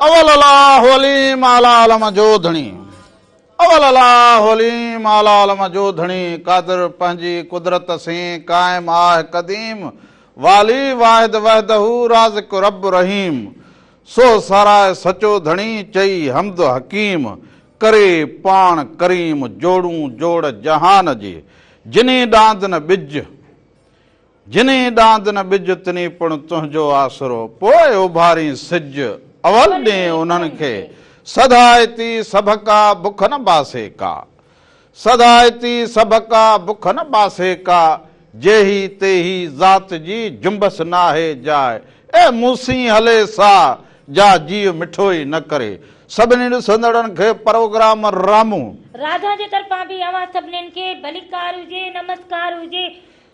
اول الله عليم اعليٰ عالم جو ڌڻي اول الله عليم اعليٰ عالم جو ڌڻي قادر پنهنجي قدرت سين قائم آه قديم والي واحد وحده رازق رب رحيم سو ساراهه سچو ڌڻي چئي حمد حڪيم ڪري پاڻ ڪريم جوڙون جوڙ جهان جي جني ڏاند نه ٻج جنهين ڏاند نه ٻج تنهين پڻ تنهنجو آسرو پوء اڀارين سج اول ڏين انهن کي سڌائتي سڀڪا بک نه باسي ڪا سڌائتي سڀڪا بک نه باسي ڪا جيهي تيهي ذات جي جنبس ناهي جاء اي مون سين هلي سا جا جيء مٺو ئي نه ڪري. سڀني ڏسندڙن کي پروگرام رامون. راڌا جي طرفان به اوهان سڀنين کي ڀليڪار هجي نمسڪار هجي.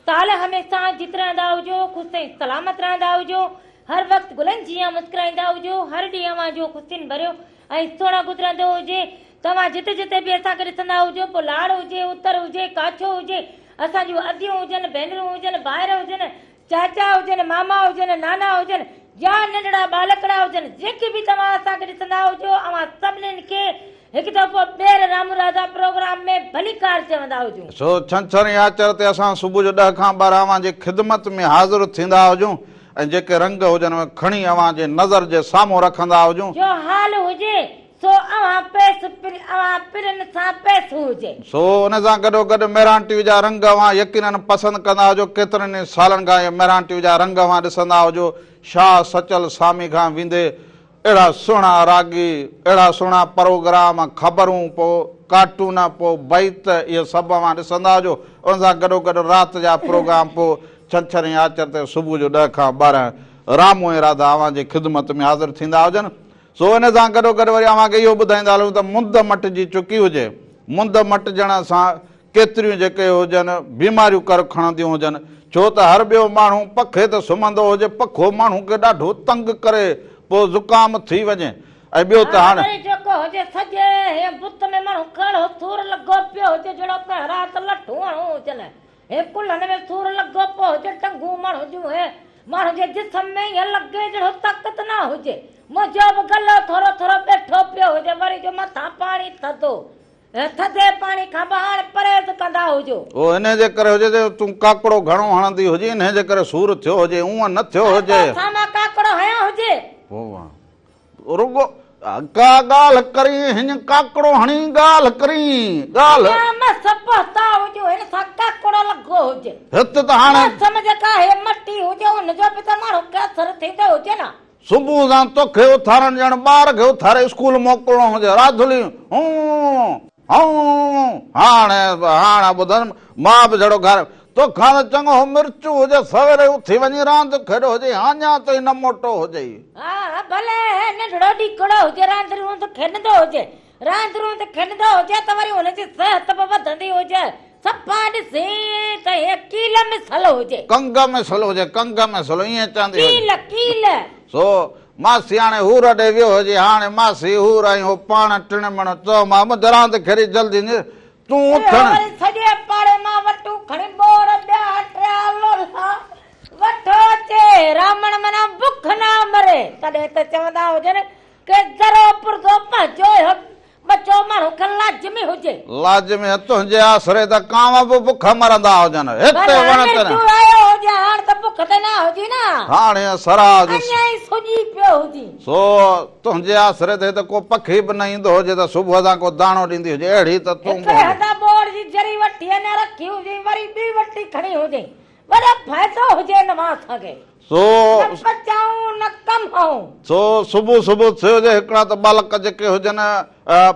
تال هميشه جت رهندا هجو، خوش ۽ سلامت رهندا هجو، هر وقت گلن جيان مسڪرائيندا هجو، هر ڏينهن اوهان جو خوشين ڀريو ۽ سهڻو گذرندو هجي. توهان جتي جتي به اسان کي ڏسندا هجو، پوء لاڙ هجي، اتر هجي، ڪاڇو هجي، اسان جون اديون هجن، ڀينرون هجن، ڀائر هجن، چاچا هجن، ماما هجن، نانا هجن يا ننڍڙا ٻالڪڙا هجن، جيڪي به توهان اسان کي ڏسندا هجو، اوهان سڀنين کي هڪ دفعو ٻيهر رامو راڌا پروگرام ۾ ڀليڪار چوندا هجون. سو ڇنڇر ۽ آچر تي اسان صبح جو 10 کان 12 اوهان جي خدمت ۾ حاضر ٿيندا هجون ۽ جيڪي رنگ هجن اهي کڻي اوهان جي نظر جي سامهون رکندا هجون. جو حال هجي سو اوهان پيس اوهان پرين سان پيس هجي. سو ان سان گڏوگڏ مهراڻ ٽي وي جا رنگ اوهان يقينن پسند ڪندا هجو. ڪيترن ئي سالن کان اهي مهراڻ ٽي وي جا رنگ اوهان ڏسندا هجو. شاهه سچل سامي کان ويندي اهڙا سهڻا راڳي، اهڙا سهڻا پروگرام، خبرون، پوء ڪارٽون، پوء بيت، اهي سڀ اوهان ڏسندا هجو. ان سان گڏوگڏ رات جا پروگرام پوء ڇنڇر ۽ آچر تي صبح جو 10 کان 12 رامو ۽ راڌا اوهان جي خدمت ۾ حاضر ٿيندا هجن. سو ان سان گڏوگڏ وري اوهان کي اهو ٻڌائيندا هلون ته مند مٽجي چڪي هجي. مند مٽجڻ سان ڪيتريون جيڪي هجن بيماريون ڪر کڻنديون هجن. ڇو ته هر ٻيو ماڻهو پکي ته سمهندو هجي، پکو ماڻهو کي ڏاڍو تنگ ڪري پوء زڪام ٿي وڃي ۽ ٻيو ته ها هاڻي. وري جيڪو هجي سڄي هين بت ۾ ماڻهو کي اهڙو سور لڳو پيو هجي جهڙو ڪنهن رات لٺون هڻون هجن. هي ڪلهن ۾ سور لڳو پيو هجي، ٽنگون ماڻهو جون هي ماڻهو جي جسم ۾ ائين لڳي جهڙو طاقت نه هجي. منهنجو به گلو ٿورو ٿورو ٻيٺو پيو هجي، وري جو مٿان پاڻي ٿڌو، ٿڌي پاڻي کان به هاڻ پرهيز ڪندا هجو. اهو انهيء جي ڪري هجي جو تون ڪاڪڙو گهڻو هڻندي هجين، انهيء جي ڪري سور ٿيو هجي، اونء نه ٿيو هجي. هر پاسا مان ڪاڪڙو هنيو هجي. پوء رڳو ڪا ڳالهه ڪرين، هڃ ڪاڪڙو هڻي ڳالهه ڪرين، ڳالهه. اڃا مس پهتا هجون، هن سان ڪاڪڙو لڳو هجي. هت ته هاڻي. موسم جيڪا هي مٽي هجي، ان جو به ته ماڻهو کي اثر ٿيندو هجي نه. صبح سان توکي اٿارڻ ڄڻ ٻار کي اٿاري اسڪول موڪلڻو هجي. راڌلي، هون، هون، هاڻي هاڻ ٻڌن، مان به جھڙو گھر. توکان ته چڱو هو مرچو هجي، سويري اٿي وڃي راند کيڏو هجي، هاڃا تائين نه موٽو هجئي. ها ڀلي هي ننڍڙو ڏيڪڙو هجي، راند روند کيڏندو هجي. راند روند کيڏندو هجي ته وري هن جي صحت به وڌندي هجي. صفا ڏسين ته هي ڪيل مثل هجي. ڪنگ مثل هجي، ڪنگ مثل، ائين چوندي هجي. ڪيل، ڪيل. سو ماسي هاڻي حور ڏي ويو هجي، هاڻي ماسي حور ۽ هو پاڻ ٽڻ مڻ چئو مان منهنجي راند کيڏي جلدي نير، تون اٿڻ. اهو وري سڄي پاڙي مان وٽون کڻي ٻوڙ ٻيا ٽيا لولا وٺو اچي، رامڻ معنيٰ بک نه مري، تڏهن ته چوندا هجن ڪي ذرو پرزو پنهنجو اهو ٻچو ماڻهو کي لازمي هجي. لازمي تنهنجي آسري ته ڪانء به بک مرندا هجن. هتي پر وڻ تي نه. مرچون آيو هجي هاڻ ته بک تي نه هجي نه. هاڻي سراج. اڃا ئي سڄي پيو هجي. سو تنهنجي آسري تي هتي ڪو پکي به نه ايندو هجي ته صبح سان ڪو داڻو ڏيندي هجي. اهڙي ته تون به هڪڙي هجين. هنڌان ٻوڙ جي ذري وٺي اڃا رکي هجي وري ٻي وٽي کڻي هجي. وڏو فائدو هجي ان مان اسان کي. سو نه پچائون نه ڪمائون. سو صبح صبح ٿيو جي هڪڙا ته ٻالڪ جيڪي هجن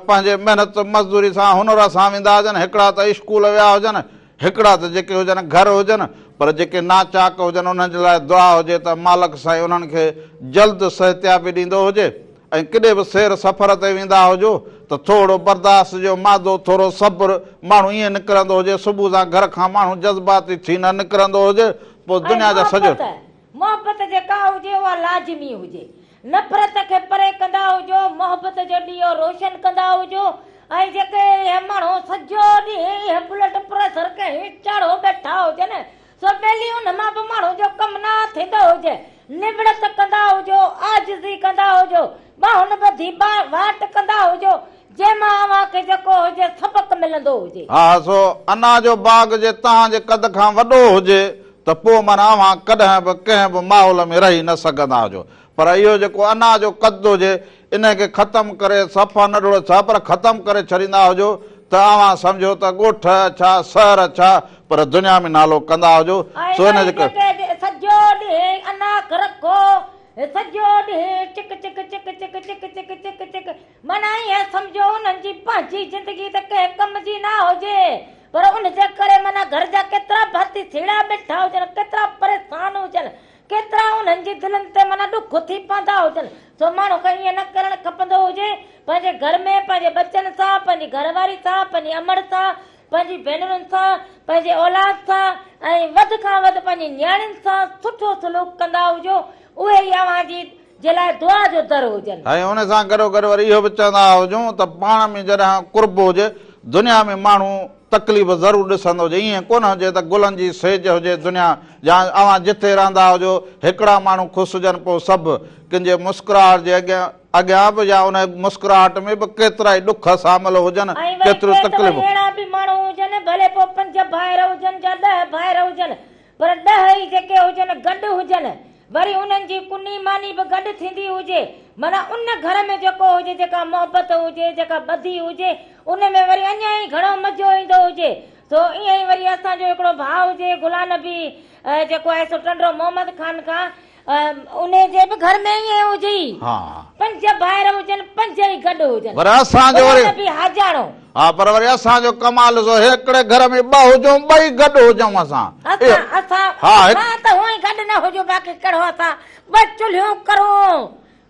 پنهنجي محنت مزدوري سان هنر سان ويندا هجن، هڪڙا ته اسڪول ويا هجن، هڪڙا ته جيڪي هجن گهر هجن، پر جيڪي ناچاڪ هجن انهن جي لاء دعا هجي ته مالڪ سائين انهن کي جلد صحتيابي ڏيندو هجي ۽ ڪڏي به سير سفر تي ويندا هجو ته ٿورو برداشت جو مادو ٿورو صبر ماڻهو ائين نڪرندو هجي صبح سان گهر کان ماڻهو جذباتي ٿي نه نڪرندو هجي پوء ۽ دنيا جا سڄو. محبت، محبت جيڪا هجي اها لازمي هجي. نفرت کي پري ڪندا هجو، محبت جو ڏيئو روشن ڪندا هجو ۽ جيڪي اهي ماڻهو سڄو ڏينهن اهي بلڊ پريشر کي هين چاڙهو ويٺا هجن سو ٻيلي ان مان به ماڻهو جو ڪم نه ٿيندو هجي. نوڙت ڪندا هجو، عاجزي ڪندا هجو، ٻانهن ٻڌي واٽ ڪندا هجو، جنهن مان اوهان کي جيڪو هجي سبق ملندو هجي. ها سو انا جو باغ جي توهان جي قد کان وڏو هجي ته پوء معنيٰ اوهان ڪڏهن به ڪنهن به ماحول ۾ رهي نه سگهندا هجو. پر اهو جيڪو انا جو قد هجي انهي کي ختم ڪري صفا ننڍڙو ڇا پر ختم ڪري ڇڏيندا هجو ته اوهان سمجهو ته ڳوٺ ڇا شهر ڇا پر دنيا ۾ نالو ڪندا هجو. ۽ سو ان وري جي ڪري. جيڪي سڄو ڏينهن انا رکو سڄو ڏينهن چڪ چڪ چڪ چڪ چڪ چڪ چڪ چڪ معنيٰ ائين سمجهو انهن جي پنهنجي زندگي ته ڪنهن ڪم جي نه هجي پر ان جي ڪري معنيٰ گهر جا ڪيترا ڀاتي سيڙا ٻيٺا هجن ڪيترا پريشان هجن ڪيترا انهن جي دلن تي معنيٰ ڏک ٿي پوندا هجن سو ماڻهو کي ائين نه ڪرڻ کپندو هجي پنهنجي گهر ۾ پنهنجي ٻچن سان پنهنجي گهر واري سان پنهنجي امڙ سان پنهنجي ڀينرن سان پنهنجي اولاد سان ۽ وڌ کان وڌ پنهنجي نياڻين سان سٺو سلوڪ ڪندا هجو اهي ئي اوهان جي جي لاء دعا جو در هجن. ۽ ان سان گڏوگڏ وري اهو به چوندا هجون ته پاڻ ۾ جڏهن قرب هجي، دنيا ۾ ماڻهو تڪليف ضرور ڏسندو هجي، ائين ڪونه هجي ته گلن جي سيج هجي دنيا يا اوهان جتي رهندا هجو هڪڙا ماڻهو خوش هجن پوء سڀ ڪن جي مسڪراهٽ جي اڳيان به يا ان مسڪراهٽ ۾ به ڪيترائي ڏک شامل هجن، ۽ وري ڪيتريون ڪي ته وري تڪليفون. اهڙا به ماڻهو هجن ڀلي پوء پنج ڀائر هجن يا ڏهه ڀائر هجن پر ڏهه ئي جيڪي هجن گڏ هجن، وري انهن جي ڪني ماني به گڏ ٿيندي هجي، معنيٰ ان گهر ۾ جيڪو هجي جيڪا محبت هجي، جيڪا ٻڌي هجي، ان ۾ وري اڃا ئي گهڻو مزو ايندو هجي. سو ائين ئي وري اسان جو هڪڙو ڀاء هجي غلام نبي جيڪو آهي سو ٽنڊو محمد خان کان، انهي جي به گهر ۾ ائين هجي. پنج ڀائر هجن، پنج ئي گڏ هجن. پر اسان جو وري. غلام نبي حاجاڻو. ها پر وري اسان جو ڪمال سو هڪڙي گهر ۾ ٻه هجون ٻئي گڏ هجون اسان. اسان اسان ها هڪ. اسان ته هونئن ئي گڏ نه هجون باقي ڪهڙو اسان ٻه چلهيون ڪرون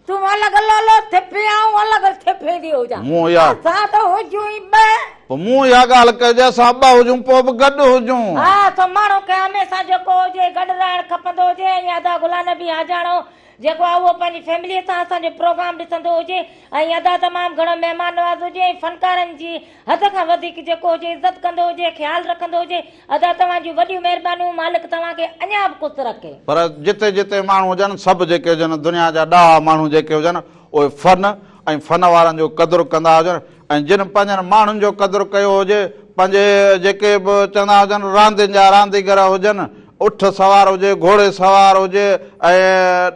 تون الڳ لولو ٿڦي آئون الڳ ٿڦيندي هجان. مون اها. اسان ته هجون ئي ٻه. پوء مون اها ڳالهه ڪئي جي اسان ٻه هجون پوء به گڏ هجون. ها سو ماڻهو کي هميشه جيڪو هجي گڏ رهڻ کپندو هجي ۽ ادا غلام نبي حاجاڻو جيڪو آهي اهو پنهنجي فيمليء سان اسان جو پروگرام ڏسندو هجي ۽ ادا تمام گهڻو مهمان نواز هجي ۽ فنڪارن جي حد کان وڌيڪ جيڪو هجي عزت ڪندو هجي خيال رکندو هجي ادا توهان جون وڏيون مهربانيون مالڪ توهان کي اڃا به خوش رکي. پر جتي جتي ماڻهو هجن سڀ جيڪي هجن دنيا جا ڏاها ماڻهو جيڪي هجن اهي فن ۽ فن وارن جو قدر ڪندا هجن ۽ جن پنهنجن ماڻهن جو قدر ڪيو هجي، پنهنجي جيڪي به چوندا هجن راندين جا رانديگر هجن، اٺ سوار هجي، گهوڙي سوار هجي ۽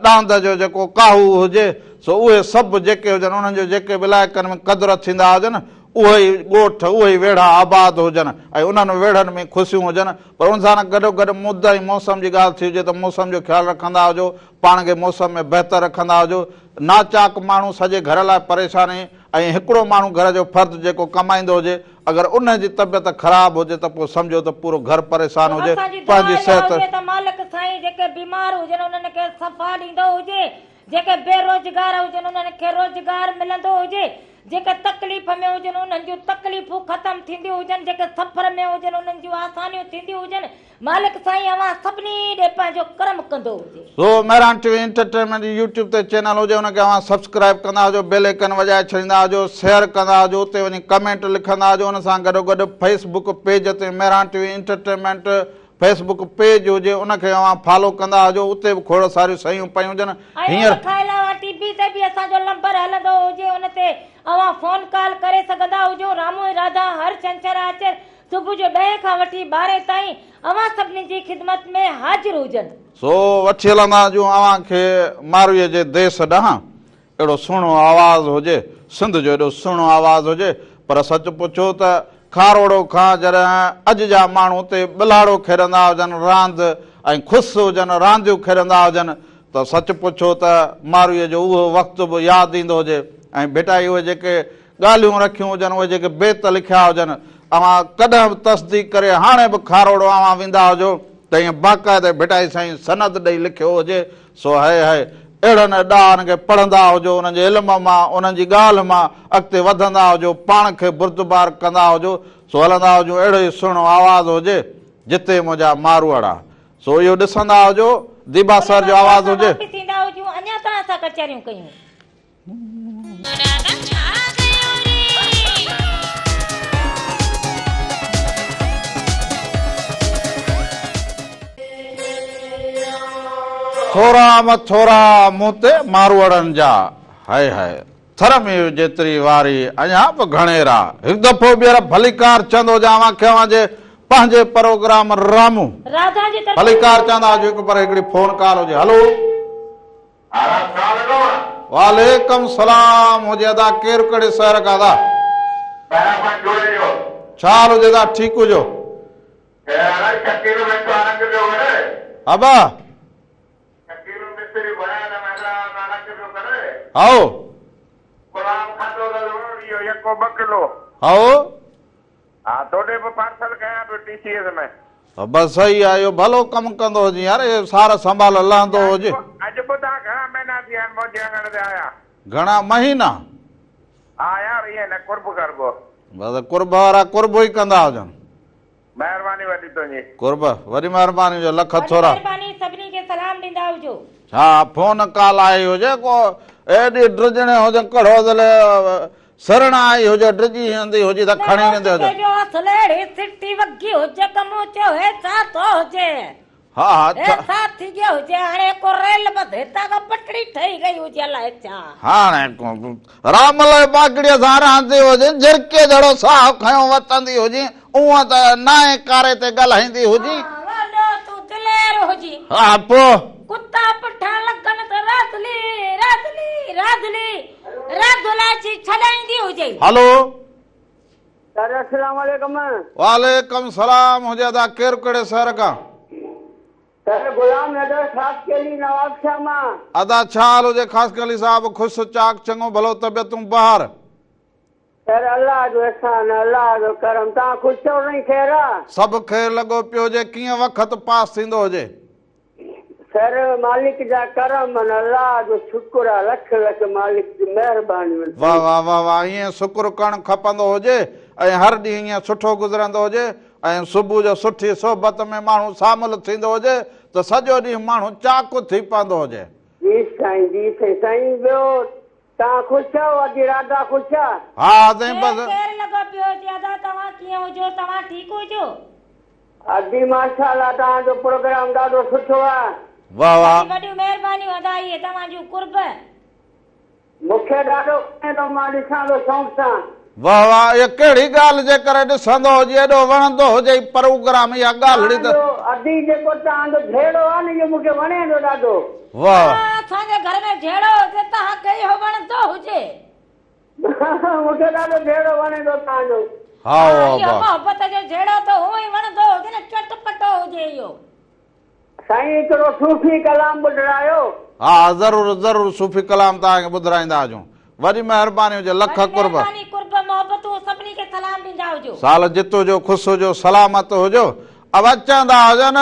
ڏاند جو جيڪو ڪاهو هجي، سو اهي سڀ جيڪي هجن انهن جو جيڪي به علائقن ۾ قدر ٿيندا هجن، اهي ئي ڳوٺ، اهي ئي ويڙها آباد هجن ۽ انهن ويڙهن ۾ خوشيون هجن، پر ان سان گڏوگڏ مد ۽ موسم جي ڳالهه ٿي هجي ته موسم جو خيال رکندا هجو، پاڻ کي موسم ۾ بهتر رکندا هجو، ناچاڪ ماڻهو سڄي گهر لاء پريشاني ۽ هڪڙو ماڻهو گهر جو فرد جيڪو ڪمائيندو هجي اگر ان جي طبيعت خراب هجي ته پوء سمجهو ته پورو گهر پريشان هجي اسان جي دعا پنهنجي اها صحت. هجي ته مالڪ سائين جيڪي بيمار هجن انهن کي شفا ڏيندو هجي جيڪي بي روزگار هجن انهن کي روزگار ملندو هجي جيڪي تڪليف ۾ هجن انهن جون تڪليفون ختم ٿينديون هجن جيڪي سفر ۾ هجن انهن جون آسانيون ٿينديون هجن مالڪ سائين اوهان سڀني ڏي پنهنجو ڪرم ڪندو هجي. سو مهراڻ ٽي وي انٽرٽينمينٽ جي يوٽيوب تي چينل هجي ان کي اوهان سبسڪرائيب ڪندا هجو بيل ايڪن وڄائي ڇڏيندا هجو شيئر ڪندا هجو اتي وڃي ڪمينٽ لکندا هجو ان سان گڏو گڏ فيس بڪ پيج تي Mehran T V entertainment Facebook page هجي ان کي اوهان فالو ڪندا هجو اتي به کوڙ ساريون شيون پيون هجن ۽ هينئر. ان کان علاوه ٽي وي تي به اسان جو لمبر هلندو هجي ان تي اوهان فون ڪال ڪري سگهندا هجو رامو ۽ راڌا هر ڇنڇر آچر صبح جو ڏهين کان وٺي ٻارهين تائين اوهان سڀني جي خدمت ۾ حاضر هجن. سو وٺي هلندا هجون اوهان کي مارويء جي ديس ڏانهن. اهڙو سهڻو آواز هجي، سنڌ جو ايڏو سهڻو آواز هجي، پر سچ پڇو ته کاروڙو کان جڏهن اڄ جا ماڻهو اتي ٻلهاڙو کيڏندا هجن، راند ۽ خوش هجن، رانديون کيڏندا هجن ته سچ پڇو ته مارويء جو اهو وقت به ياد ايندو هجي ۽ ڀٽائي اهي جيڪي ڳالهيون رکيون هجن، اهي جيڪي بيت لکيا هجن، اوهان ڪڏهن به تصديق ڪري هاڻي به کاروڙو اوهان ويندا هجو ته ائين باقاعده ڀٽائي سائين سند ڏئي لکيو هجي، سو هئي هئي اهڙن ڏاهن کي پڙهندا هجو، انهن جي علم مان، انهن جي ڳالهه مان اڳتي وڌندا هجو، پاڻ کي بردبار ڪندا هجو، سو هلندا هجون اهڙو ئي سهڻو آواز هجي، جتي منهنجا ماروئڙا. سو اهو ڏسندا هجو، ديبا ان سر کان جو پوء آواز اسان هجي. واپس ايندا هجون، اڃا تائين اسان ڪچهريون ڪيون. ٿورا م ٿورا مون تي ماروئڙن جا، هائي هائي ٿر ۾ جيتري واري اڃا به گهڻيرا. هڪ دفعو ٻيهر ڀليڪار چوندو هجان اوهان کي اوهان جي پنهنجي پروگرام رامون راڌا جي طرفان. ڀليڪار چوندا هجو هڪ پر هڪڙي فون ڪال هجي هلو. وعليڪم سلام هجي ادا ڪير ڪهڙي شهر کان ادا. ڇا حال هجي ادا ٺيڪ هجو. ابا. هائو. هائو. بس صحيح آ اهو ڀلو ڪم ڪندو هجين يار اهي سار سنڀال لهندو هجي. گهڻا مهينا. بس قرب وارا قرب ئي ڪندا هجن. مهرباني وڏي تنهنجي. قرب وڏي مهرباني هجي لک وڏي ٿورا. مهرباني سڀني کي سلام ڏيندا هجو. ڇا فون ڪال آئي هجي ڪو ايڏي ڊڄڻي هجي ڪڙهو دل سرڻ آئي هجي ڊڄي ويندي هجي ته نه کڻي ويندي هجي. اوچتي جو اصل اهڙي سٽي وڳي هجي ته مون چيو هي ڇا ٿو هجي. ها ها هي ڇا ٿي گيو هجي هاڻي ڪو ريل ٻڌ هتان کان پٽڙي ٺهي گئي هجي الائي ڇا. هاڻي ڪو رام لئه باگڙيء سان رهندي هجين جهرڪيء جھڙو ساهه کنيو وتندي هجين اونء ته نائين ڪاري تي ڳالهائيندي هجين. ها وڏو تون دلير هجين. ها پوء. ڪتا پٺان لڳن ته راڌلي راڌلي راڌلي راڌل اچي ڇڏائيندي هجئي. هلو. سر اسلام عليڪم. وعليڪم سلام هجي ادا ڪير ڪهڙي شهر کان. سر غلام حيدر خاصخيلي نوابشاهه مان. ادا ڇا حال هجي خاصخيلي صاحب خوش چاڪ چڱو ڀلو طبيعتون بهار. سر الله جو احسان الله جو ڪرم توهان خوش ٿو سائين خير آ. سڀ خير لڳو پيو هجي ڪيئن وقت پاس ٿيندو هجي. سر مالڪ جا ڪرم آهن الله جو شڪر آ لک لک مالڪ جي مهربانيون آهن واه سائين. واه واه واه ائين شڪر ڪرڻ کپندو هجي ۽ هر ڏينهن ائين سٺو گذرندو هجي ۽ صبح جو سٺي صحبت ۾ ماڻهو شامل ٿيندو هجي ته سڄو ڏينهن ماڻهو چاڪ ٿي پوندو هجي. جي سائين جي سائين سائين ٻيو توهان خوش آهيو ادي راڌا خوش آ. ها سائين خير بس. خير لڳو پيو هجي ادا توهان ڪيئن هجو توهان ٺيڪ هجو. ادي ماشاءالله توهان جو پروگرام ڏاڍو سٺو آ. واه واه. وڏيون وڏيون مهربانيون ادا اهي توهان جون قرب. مونکي ڏاڍو وڻي ٿو مان ڏسان ٿو شوق سان. واه واه اها ڪهڙي ڳالهه جي ڪري ڏسندو هجي ايڏو وڻندو هجئي پروگرام اها ڳالهڙي توهان ته. جو ادي جيڪو توهان جو جهيڙو آ نه اهو مونکي وڻي ٿو ڏاڍو. واه. ها اسان جي گهر ۾ جهيڙو هجي توهان کي اهو وڻندو هجي. مونکي ڏاڍو جهيڙو وڻي ٿو توهان جو. ها ها واه اهو واه. محبت جو جهيڙو ته هونئن ئي وڻندو هجي نه چٽ پٽو هجي اهو. سائين هڪڙو صوفي ڪلام ٻڌرايو. ها ضرور ضرور صوفي ڪلام توهان کي ٻڌرائيندا هجون وڏي مهرباني هجي لک وڏي قرب. مهرباني قرب محبتون سڀني کي سلام ڏيندا هجو. سال جت هجو خوش هجو سلامت هجو ابا چوندا هجن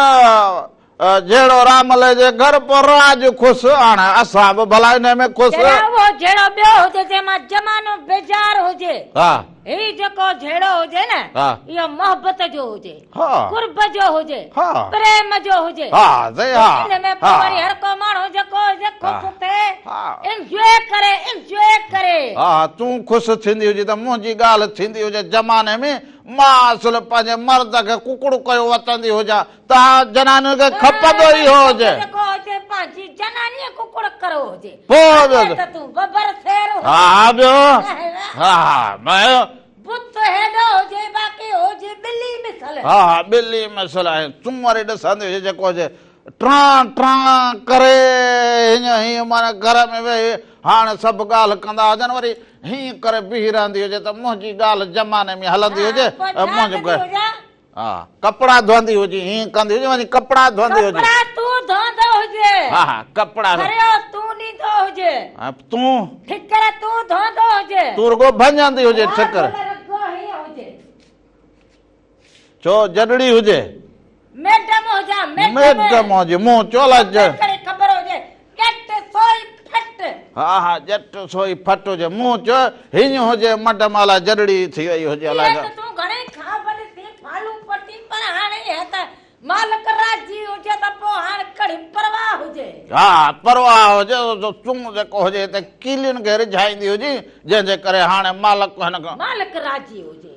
جهڙو راملي جي گهر پوء راڄ خوش هاڻ اسان به ڀلا انهي ۾ خوش. جهڙا اهو جهيڙو ٻيو هجي جنهن مان زمانو بيزار هجي. ها. هي جيڪو جهيڙو هجي نه ها. اهو محبت جو هجي. ها. قرب جو هجي. ها. پريم جو هجي. ها سائين ها. ان ۾ پوء وري هر ڪو ماڻهو جيڪو هجي خوش ٿئي. ها. انجواء ڪري انجواء ڪري. ها تون خوش ٿيندي هجي ته منهنجي ڳالهه ٿيندي هجي زماني ۾ مان اصل پنهنجي مرد کي ڪڪڙ ڪيو وتندي هجان توهان جنانين کي کپندو ئي اهو هجي. جيڪو هجي پنهنجي جنانيء ڪڪڙ ڪرو هجي. پوء ٻيو اڳي ته تون ببر سير هجين. ها ها ٻيو ها ها ميو. بت هيڏو هجي باقي هجي ٻلي مثل. ها ها ٻلي مثل ۽ تون وري ڏسندي هجي جيڪو هجي ٽران ٽران ڪري هيئن هيئن معنيٰ گهر ۾ ويهي هاڻ سڀ ڳالهه ڪندا هجن وري هيئن ڪري بيهي رهندي هجي ته منهنجي ڳالهه زماني ۾ هلندي هجي ها پوء ۽ ڇا منهنجو ڪندي هجان. ها ڪپڙا ڌوئندي هجي هيئن ڪندي هجي وڃي ڪپڙا ڌوئندي هجي. ڪپڙا تون ڌوئندو هجي. ها ها ڪپڙا. ٿريو تون ڏيندو هجي. ها تون. ٺڪر تون ڌوئندو هجي. تون رڳو ڀڃندي هجي ٺڪر. راڌل رڳو هيئن هجي. ڇو جڏڙي هجي. ميڊم هجان ميڊم. ميڊم هجي مون چيو الائي. ڪهڙي خبر هجي ڄٽ سوئي ڦٽ. ها ها ڄٽ سوئي ڦٽ هجي مون چيو هيئن هجي مڊم الائي جڏڙي ٿي وئي هجي الائي. اهي ته تون گهڻي کان وڏي ٿي ڦالون پٽي پر هاڻي اهي ته مالڪ راضي هجي ته پوء هاڻ ڪهڙي پرواهه هجي. ها پرواهه هجي تون جيڪو هجي هتي ڪيلين کي رجهائيندي هجين جنهن جي ڪري هاڻي مالڪ هن کان. مالڪ راضي هجي.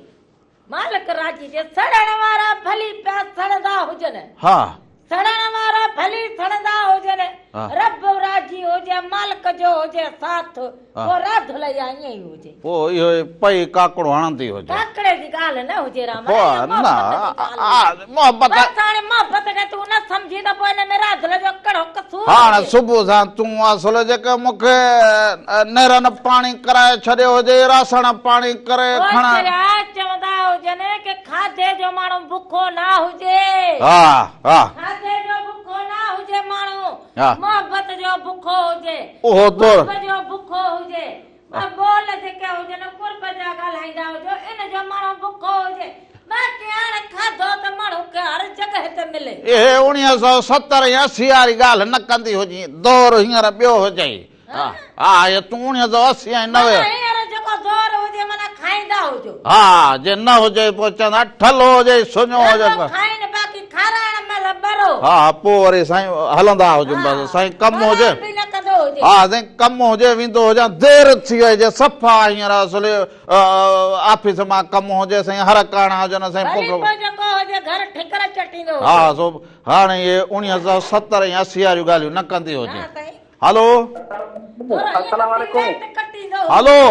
مالڪ راضي جي سڙڻ وارا ڀلي پيا سڙندا هجن. ها. سڙڻ وارا ڀلي سڙندا هجن، رب راضي هجي، مالڪ جو هجي ساٿ، پوء راڌل اها ائين ئي هجي. پوء اهو ئي پئي ڪاڪڙو هڻندي هجي. ڪاڪڙي جي ڳالهه نه هجي راما، پوء اها نه محبت جي ڳالهه هجي. محبت. بس هاڻي محبت کي تون نه سمجهين ته پوء ان ۾ راڌل جو ڪهڙو قصور هاڻ هجي. صبح سان تون اصل جيڪي مون کي نيرن پاڻي ڪرائي ڇڏيو هجي، راسڻ پاڻي ڪري پوء کڻ. چريا چوندا هجن ڪه کاڌي جو ماڻهو بکو نه هجي. ها ها. کاڌي جو بکو نه هجي ماڻهو ها. محبت جو بکو هجي. اهو دور. قرب جو بکو هجي. ٻه ٻول جيڪي هجن قرب جا ڳالهائيندا هجو ان جو ماڻهو بکو هجي. باقي هاڻ کاڌو ته ماڻهو کي هر جڳهه تي ملي. اهي 1970 ۽ 80 واري ڳالهه نه ڪندي هجين. دور هينئر ٻيو هجئي. ها ها اهي تون 1980 ۽ 90. معنيٰ هينئر جيڪو دور هجي معنيٰ کائيندا هجو. ها جي نه هجي پوء چوندا ٺلهو هجي سڃو هجي. رڳو کائين باقي کارائڻ مهل ٻرو. ها ها پوء وري سائين هلندا هجون بس سائين ڪم هجي. آرام به نه ڪندو هجي. ها سائين ڪم هجي ويندو هجان دير ٿي وئي جي صفا هينئر اصل آفيس مان ڪم هجي سائين هر ڪاڻا هجن سائين ڀلي پوء جيڪو هجي گهر ٺڪر چٽيندو هجي. ها سو هاڻي اهي 1970 ۽ 80 واريون ڳالهيون نه ڪندي هجي. ها سائين. هلو. السلام عليڪم. هلو.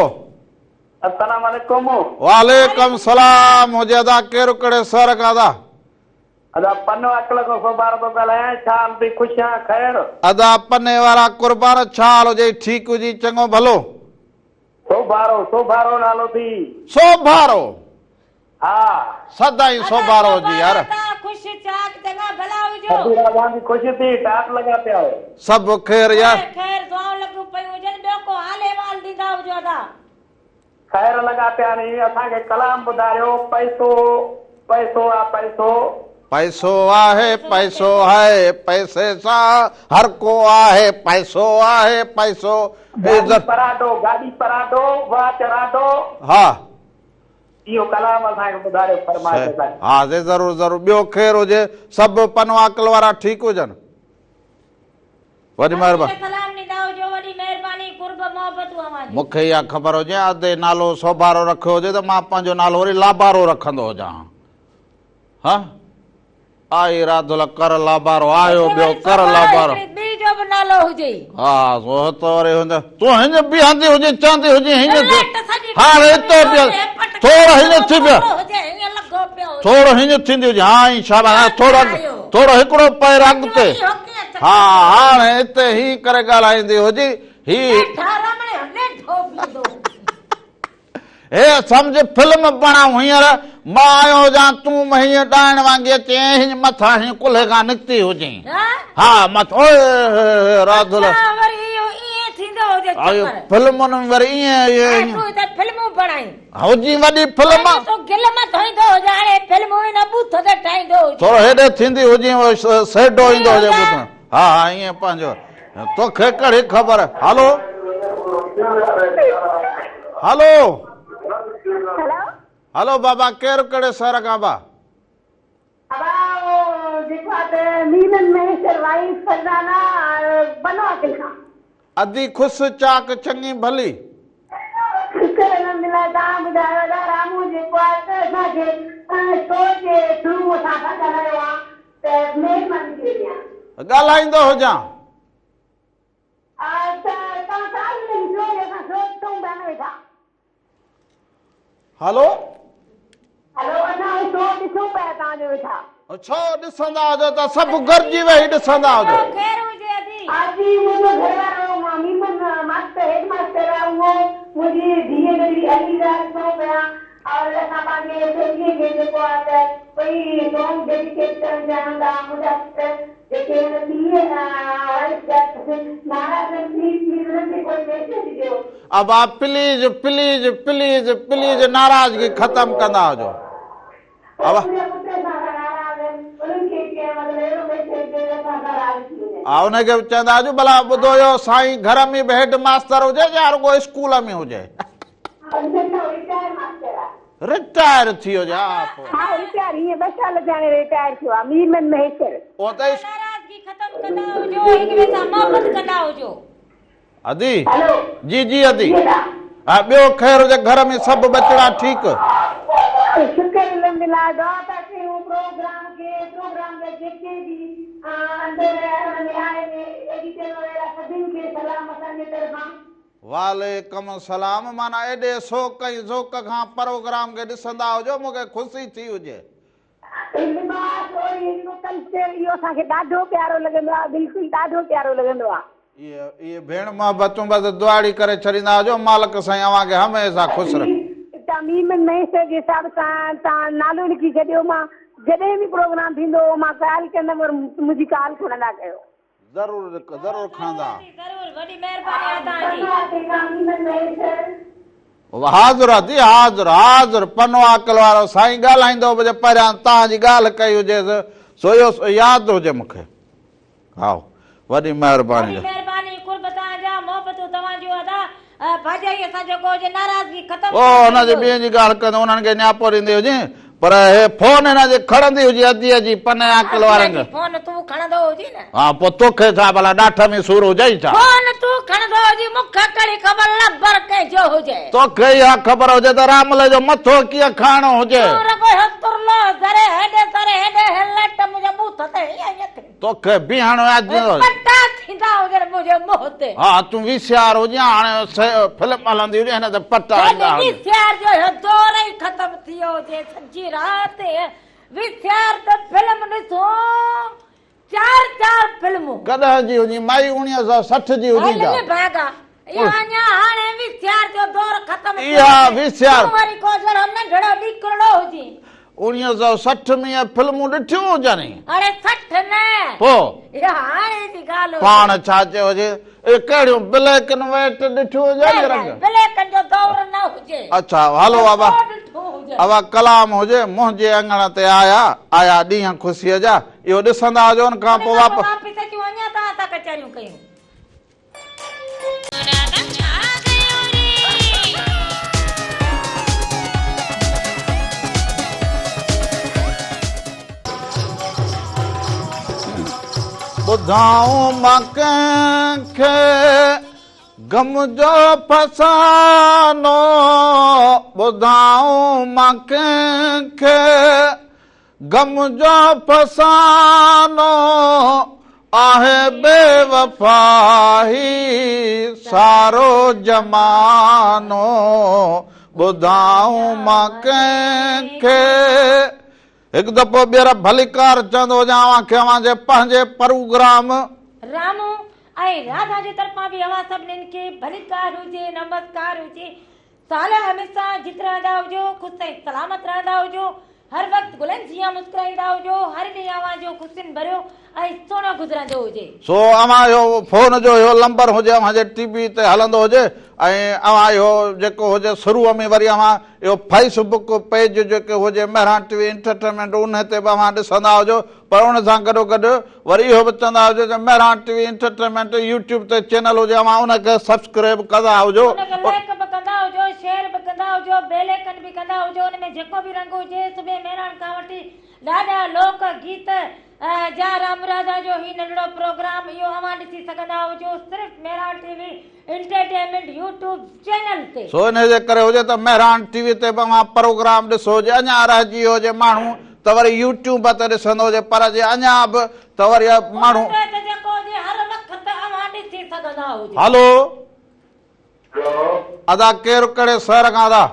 السلام عليڪم. وعليڪم سلام هجي ادا ڪير ڪهڙي شهر کان ادا. ادا پنو عقل کان سوڀارو ٿو ڳالهايان ڇا حال ٿي خوش آن خير. ادا پني وارا قربان ڇا حال هجي ٺيڪ هجي چڱو ڀلو. سوڀارو سوڀارو نالو ٿي. سوڀارو. ها. سدائين سوڀارو هجي يار. خوش چاڪ چڱا ڀلا هجو. ادي راڌا به خوش ٿي ٽاٽ لڳا پيا آهيو. سڀ خير يار. خير خير دعائون لڳيون پيون هجن ٻيو ڪو حال احوال ڏيندا هجو ادا. خير لڳا پيا آهن اسان کي ڪلام ٻڌاريو پئسو پئسو آ پئسو. پئسو آهي پئسو آهي پئسي سان هر ڪو آهي پئسو آهي پئسو. گاڏي پراڊو گاڏي پراڊو واچ راڊو. ها. اهو ڪلام اسان کي ٻڌاريو فرمائش سائين. ها سي ضرور ضرور ٻيو خير هجي سڀ پنواڪل وارا ٺيڪ هجن وڏي مهرباني. سلام ڏيندا هجو وڏي مهرباني قرب محبتون اوهان جون. مون کي اها خبر هجي ها ادي نالو سوڀارو رکيو هجي ته مان پنهنجو نالو وري لابارو رکندو هجان ها. آئي راڌل ڪر لابارو آيو ٻيو ڪر لابارو. هڪڙي ٻي جو به نالو هجئي. ها سو ته وري هن تون هيئن بيهندي هجين چوندي هجين هيئن ٿي هاڻ هتي بيهه ٿورو هيئن ٿي بيهه ٿورو هيئن ٿيندي هجين ها ائين شاباش ها ٿورو ٿورو هڪڙو پير اڳتي ها هاڻ هتي هي ڪري ڳالهائيندي هجي هي هي سمجهه فلم بڻائون هينئر مان آيو هجان تون به هيئن ڏائڻ وانگي اچين ۽ هيئن مٿان هيئن ڪلهي کان نڪتي هجين ها مٿ اوئي هي راڌل اهو فلمن ۾ وري ائين هجين وڏي فلم ٿورو هيڏي ٿيندي هجين سيڊو ايندو هجي ٻڌڻ ها ها ائين پنهنجو توکي ڪهڙي خبر. هلو هلو هلو بابا ڪير ڪهڙي شهر کان با. ابا جيڪو آ ته ميمن مهيسر وائيف فرزانه بنو عاقل کان. ادي خوش چاڪ چڱي ڀلي. شڪر الحمدلله توهان ٻڌايو ادا رامو جيڪو آ ته اسان کي شو جي ٿرو اسان سان ڳالهايو آ ته مهرباني ٿي وڃي ها. ڳالهائيندو هجان. ته توهان ڪال ۾ ڏسو جي اسان شو ڏسون پيا نه ويٺا. هلو. هلو اسان شو ڏسون پيا توهان جو ويٺا. شو ڏسندا هجو ته سڀ گڏجي ويهي ڏسندا هجو. خير هجي ادي. ادي منهنجو گهر وارو ميمن ماستر هيڊ ماستر آهي اهو منهنجي ڌيء ننڍڙي عليزا ڏسون پيا اور اسان پنهنجي فيملي کي جيڪو آهي ته ڪوئي سونگ ڊيڊيڪيٽ ڪرڻ چاهيون ٿا منهنجا پٽ جيڪي هن پيء وائيف جا ناراض آهن پليز پليز انهن کي ڪوئي ميسيج ڏيو. ابا پليز پليز پليز پليز ناراضگي ختم ڪندا هجو. ابا منهنجا پٽ اسان کان ناراض آهن انهن کي ڪنهن مطلب اهڙو ميسيج ڏيو جو اسان سان راضي ٿي وڃن. ها ان کي به چوندا هجو ڀلا ٻڌو اهو سائين گهر ۾ به هيڊ ماستر هجي يا رڳو اسڪول ۾ هجي. نه نه رٽائر ماستر آ. رٽائر ٿي ويو ها پوء. ها رٽائر هيئن ٻه سال ٿيا آهن رٽائر ٿيو آ ميرمن مهيسر. اهو ته ناراضگي ختم ڪندا هجو هڪ ٻئي سان محبت ڪندا هجو. ادي هلو جي جي ادي جي ادا. ها ٻيو خير هجي گهر ۾ سڀ ٻچڙا ٺيڪ. شڪر الحمدلله دعا ٿا ڪيون پروگرام کي پروگرام جا جيڪي به اندر ان ۾ آهن ايڊيٽر وغيره سڀن کي سلام اسان جي طرفان. وعليڪم السلام معنيٰ ايڏي شوق ۽ ذوق کان پروگرام کي ڏسندا هجو مون کي خوشي ٿي هجي. لباس اوڙي جيڪو ڪلچر اهو اسان کي ڏاڍو پيارو لڳندو آهي بلڪل ڏاڍو پيارو لڳندو آهي. اهي ڀيڻ محبتون بس دعاڙي ڪري ڇڏيندا هجو مالڪ سائين اوهان کي هميشه خوش رکي. تميم مهيسر جي حساب سان توهان نالو لکي ڇڏيو مان جڏهن به پروگرام ٿيندو هو مان ڪال ڪندم پر منهنجي ڪال کڻندا ڪيو. ضرور ضرور کڻندا. ضرور وڏي مهرباني آ توهان جي. حاضر ادي حاضر حاضر پنو عاقل وارو سائين ڳالهائيندو به جي پهريان توهان جي ڳالهه ڪئي هجيس سو اهو ياد هجي مون کي. هائو وڏي مهرباني. وڏي مهرباني قرب توهان جا محبتون توهان جون ادا ڀاڄائي اسان جو ڪو هجي ناراضگي ختم او ڪري هن جي ڇڏيندو. ٻين جي ڳالهه ڪندي انهن کي نياپو ڏيندي هجين پر هي فون هن جي کڻندي هجي اديء جي پني عاقل اديء وارن جي کي. فون تون کڻندو هجين نه. ها پوء توکي ڇا ڀلا ڏاٺ ۾ سور هجئي ڇا. فون تون کڻندو هجين مون کي ڪهڙي خبر لبر ڪنهن جو هجي. توکي اها خبر هجي ته راملي جو مٿو ڪيئن کائڻو هجي. تون رڳو هي ترلو ذري هيڏي ذري هيڏي هي لٽ منهنجي ٻوٿ تي هيئن هيئن ٿيندي. توکي بيهڻ اڄ. پٽا ٿيندا هجن منهنجي منهن تي. ها تون وي سي آر هجين ها هاڻي فلم هلندي هجي هن تي پٽا ايندا هجن. وي سي آر جو اهو دور ئي ختم ٿي ويو هجي سڄي رات وي سي آر تي فلم ڏسون چار چار فلمون. ڪڏهن جي هجين مائي 1960 جي هجين ڇا. هل نڀاڳا اهو اڃا هاڻي وي سي آر جو دور ختم ٿيو اها هجي وي سي آر. تون وري ڪو جهڙو ننڍڙو ڏيڪرڙو هجين. 1960 ۾ اهي فلمون ڏٺيون هجن. اڙي 60 نه. پوء. اها هاڻي جي ڳالهه هجي. پاڻ ڇا چيو هجي. اهي ڪهڙيون بليڪ اينڊ وائيٽ ڏٺيون هجن نه رنگ. نه بليڪ جو دور نه هجي. اڇا هلو ابا. ابا ڪلام هجي منهنجي اڱڻ تي آيا آيا ڏينهن خوشيء جا اهو ڏسندا هجو ان کان پوء واپس. واپس اچون اڃا توهان سان ڪچهريون ڪيون. ٻڌائون مان ڪنهن کي غم جو فسانو ٻڌائون مان ڪنهن کي غم جو فسانو آهي بي وفائي سارو زمانو ٻڌائون مان ڪنهن کي. هڪ دفعو ٻيهر ڀليڪار چوندو هجان اوهان کي اوهان جي پنهنجي پروگرام. رامو ۽ راڌا جي طرفان به اوهان سڀنين کي ڀليڪار هجي نمسڪار هجي. صالح هميشه جت رهندا هجو، خوش ۽ سلامت رهندا هجو، هر وقت گلن جيان مسڪرائيندا هجو، هر ڏينهن اوهان جو خوشين ڀريو ۽ سهڻو گذرندو هجي. سو اوهان اهو فون جو اهو لمبر هجي اوهان جي ٽي وي تي هلندو هجي ۽ اوهان اهو جيڪو هجي شروع ۾ وري اوهان اهو فيس بڪ پيج جيڪو هجي مهراڻ ٽي وي انٽرٽينمينٽ انهي تي به اوهان ڏسندا هجو پر ان سان گڏو گڏ وري اهو به چوندا هجو ته Mehran T V entertainment YouTube تي چينل هجي اوهان ان کي سبسڪرائب ڪندا هجو. ان کي لائيڪ به ڪندا هجو شيئر به ڪندا هجو بيل آئيڪن به ڪندا هجو ان ۾ جيڪو به رنگ هجي صبح مهراڻ کان وٺي ڏاڍا لوڪ گيت جا رام راڌا جو هي ننڍڙو پروگرام اهو اوهان ڏسي سگهندا هجو صرف Mehran T V entertainment YouTube channel تي. سو انهي جي ڪري هجي ته مهراڻ ٽي وي تي به اوهان پروگرام ڏسو جي اڃا رهجي ويو هجي ماڻهو ته وري يوٽيوب تي ڏسندو هجي پر جي اڃا به ته وري ماڻهو. ان تي ته جيڪو هجي هر وقت اوهان ڏسي سگهندا هجو. هلو. هلو. ادا ڪير ڪهڙي شهر کان ادا.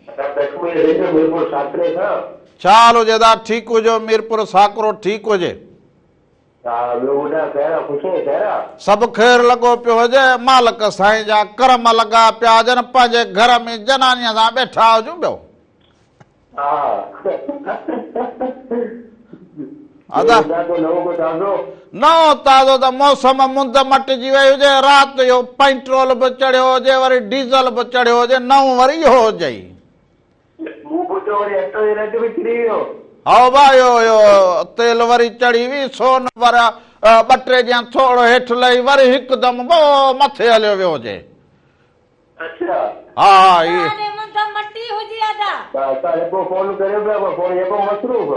ادا بيٺو هجي ميرپور ساڪري کان. ڇا حال هجي ادا ٺيڪ هجو ميرپور ساڪرو ٺيڪ هجي. ها ٻيو ٻڌاء خير آ خوش آهين خير آ. سڀ خير لڳو پيو هجي مالڪ سائين جا ڪرم لڳا پيا هجن پنهنجي گهر ۾ جنانيء سان ٻيٺا هجون ٻيو. ها ادا. ٻيو ٻڌاء ڪو نئون ڪو تازو. نئون تازو ته موسم مند مٽجي وئي هجي رات جو پيٽرول به چڙهيو هجي وري ڊيزل به چڙهيو هجي نئون وري اهو هجئي. مون ٻڌو وري اٽو جو ريٽ به چڙهي ويو. هائو ڀاء اهو تيل وري چڙهي وي سون وري ٻه ٽي ڏينهن ٿورو هيٺ لهي وري هڪدم مٿي هليو ويو هجي. اڇا. ها ها هي. تاني مند مٽي هجي ادا. اسان هيڪو فون ڪريون پيا پر فون يڪو مصروف.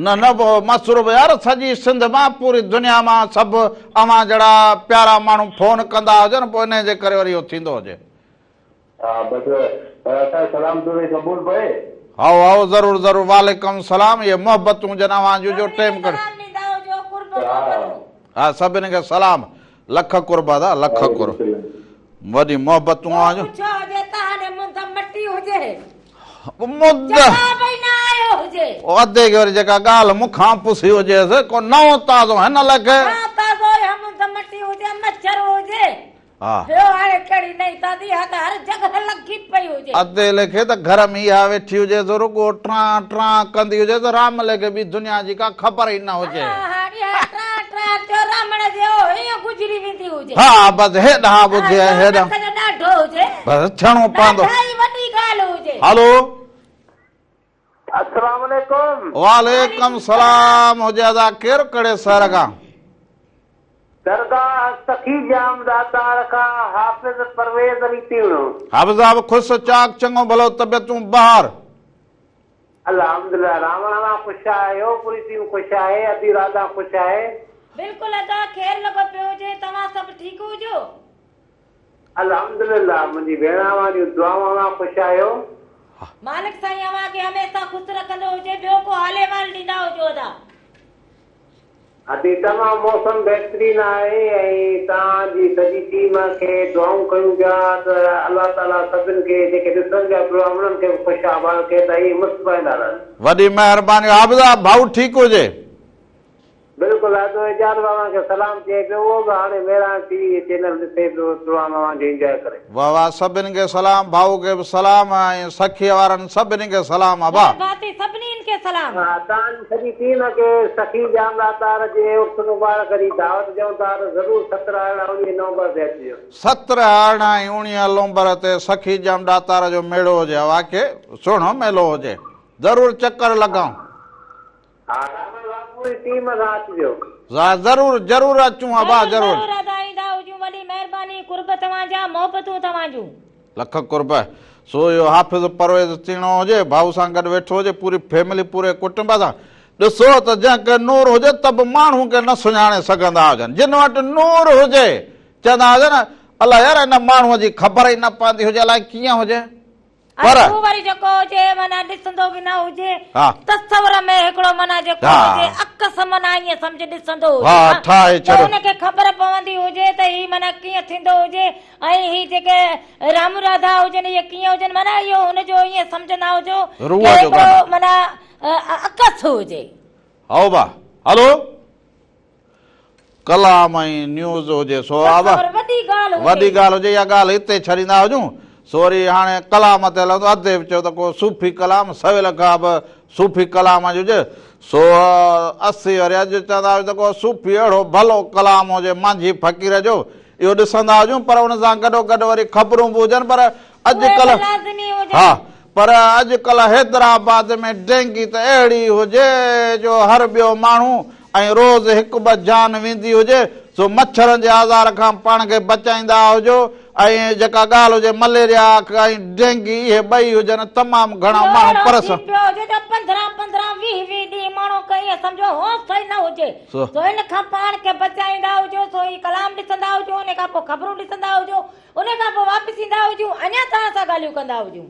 نه نه مصروف يار سڄي سنڌ مان پوري دنيا مان سڀ اوهان جهڙا پيارا ماڻهو فون ڪندا هجن پوء انهي جي ڪري وري اهو ٿيندو هجي. ها بس اسان جو سلام توکي قبول پئي. هائو هائو ضرور ضرور وعليڪم السلام اهي محبتون هجن اوهان جون جو ٽيم ڪڍي. سلام ڏيندا هجو قرب محبتون. ها سڀني کي سلام لک قرب ادا لک قرب وڏي محبتون اوهان جون. پڇيو هجي تهان ڏي مند مٽي هجي. مند جواب ئي نه آيو هجي. او ادي کي وري جيڪا ڳالهه مون کان پسي هجيس ڪو نئون تازو هن لکي. نئون تازو يا مند مٽي هجي مڇر هجي. ها. ٻيو هاڻي ڪهڙي نئين تازي اها ته هر جڳهه لڳي پئي هجي. ادي ليکي ته گهر ۾ اها ويٺي هجي سو رڳو ٽران ٽران ڪندي هجي ته رام ليکي ٻي دنيا جي ڪا خبر ئي نه هجي. ها ها اها ٽران ٽران ٿيو رامڻ جي او هيئن گذري ويندي هجي. ها بس هيڏانهن ٻڌي ۽ هيڏانهن. ها ڏاڍو هجي. بس ٿيڻو پوندو. ڏاڍا ئي وڏي ڳالهه هجي. هلو. السلام عليڪم. وعليڪم سلام هجي ادا ڪير ڪهڙي شهر کان. درگاهه سخي ڄام ڏاتار کان حافظ پرويز علي تيوڻو. حافظ صاحب خوش چاڪ چڱو ڀلو طبيعتون بهار. الحمدلله راوڻ اوهان خوش آهيو پوري ٽيم خوش آهي ادي راڌا خوش آهي. بلڪل ادا خير لڳو پيو هجي توهان سڀ ٺيڪ هجو. الحمدلله منهنجي ڀيڻ اوهان جون دعائون اوهان خوش آهيو. مالڪ سائين اوهان کي هميشه خوش رکندو هجي ٻيو ڪو حال احوال ڏيندا هجو ادا. ادي تمام موسم بهترين آهي ۽ توهان جي سڄي ٽيم کي دعائون ڪيون پيا ته الله تعالي سڀن کي جيڪي ڏسن پيا پروگرام انهن کي به خوش آباد ڪري ته ائين مسڪرائيندا رهن. وڏي مهرباني حافظ صاحب ڀائو ٺيڪ هجي. بلڪل ادو اعجاز به اوهان کي سلام چئي پيو اهو به هاڻي مهراڻ ٽي وي چينل ڏسي پيو پروگرام اوهان جو انجواء ڪري. واه واه سڀني کي سلام ڀائو کي به سلام ۽ سکيء وارن سڀني کي سلام ابا. گهر ڀاتي سڀني کي سلام. ها توهان جي سڄي ٽيم کي سخي ڄام ڏاتار جي عرس مبارڪ جي دعوت ڏيون ٿا ته ضرور سترهن ارڙهن اڻويهه نومبر تي اچجو. سترهن ارڙهن ۽ اڻويهه نومبر تي سخي ڄام ڏاتار جو ميڙو هجي واقعي سهڻو ميلو هجي ضرور چڪر لڳائون. ها راول واھ پوري ٽيم سان اچجو. ضرور ضرور اچون ابا ضرور. ضرور ادا ايندا هجون وڏي مهرباني قرب توهان جا محبتون توهان جون. لک قرب سو اهو حافظ پرويز تيڻو هجي ڀائو سان گڏ ويٺو هجي پوري فيملي پوري ڪٽنب سان ڏسو ته جنهن کي نور هجي ته به ماڻهو کي نه سڃاڻي سگهندا هجن جن وٽ نور هجي چوندا هجن الا يار ان ماڻهو جي خبر ئي نه پوندي هجي الائي ڪيئن هجي. پر. ۽ هو وري جيڪو هجي معنيٰ ڏسندو به نه هجي، تصور ۾ هڪڙو معنيٰ جيڪو هجي عڪس معنيٰ ائين سمجهه ڏسندو هجي ته ان کي خبر پوندي هجي ته هي معنيٰ ڪيئن ٿيندو هجي ۽ هي جيڪي رام راڌا هجن اهي ڪيئن هجن معنيٰ اهو هن جو ائين سمجهندا هجو ته هڪڙو معنيٰ عڪس هجي. هائو با هلو. ڪلام ۽ نيوز هجي سو آ وڏي ڳالهه هجي اها ڳالهه هتي ڇڏيندا هجون سو وري هاڻي ڪلام تي هلندو ادي به چيو ته ڪو صوفي ڪلام سويل کان به صوفي ڪلام جو هجي سو اسين وري اڄ چوندا هجون ته ڪو صوفي اهڙو ڀلو ڪلام هجي مانجهي فقير جو اهو ڏسندا هجون پر ان سان گڏو گڏ وري خبرون به هجن پر اڄ ڪلهه ها پر اڄ ڪلهه حيدرآباد ۾ ڊينگي ته اهڙي هجي جو هر ٻيو ماڻهو ۽ روز هڪ ٻه جان ويندي هجي سو مڇرن جي آزار کان پاڻ کي بچائيندا هجو ۽ جيڪا ڳالهه هجي مليريا ۽ ڊينگي اهي ٻئي هجن تمام گهڻا اهو ماڻهو اهڙو پرس ٿي پيو هجي جو پندرهن پندرهن ويهه ويهه ڏينهن ماڻهو کي ائين سمجهو هوش ئي نه هجي سو. سو ان کان پاڻ کي بچائيندا هجو سو هي ڪلام ڏسندا هجو ان کان پوء خبرون ڏسندا هجو ان کان پوء واپس ايندا هجون اڃا توهان سان ڳالهيون ڪندا هجون.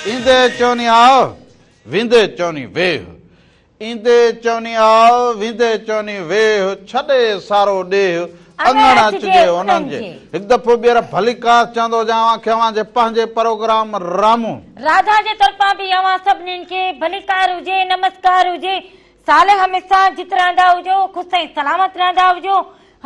ايندي چوني آء، ويندي چوني ويهه. ايندي چوني آء، ويندي چوني ويهه، ڇڏي سارو ڏيهه، اڱڻ اچجي انهن جي. هڪ دفعو ٻيهر ڀليڪار چوندو هجان اوهان کي اوهان جي پنهنجي پروگرام رامون. راڌا جي طرفان به اوهان سڀنين کي ڀليڪار هجي، نمسڪار هجي. صالح هميشه جت رهندا هجو، خوش ۽ سلامت رهندا هجو،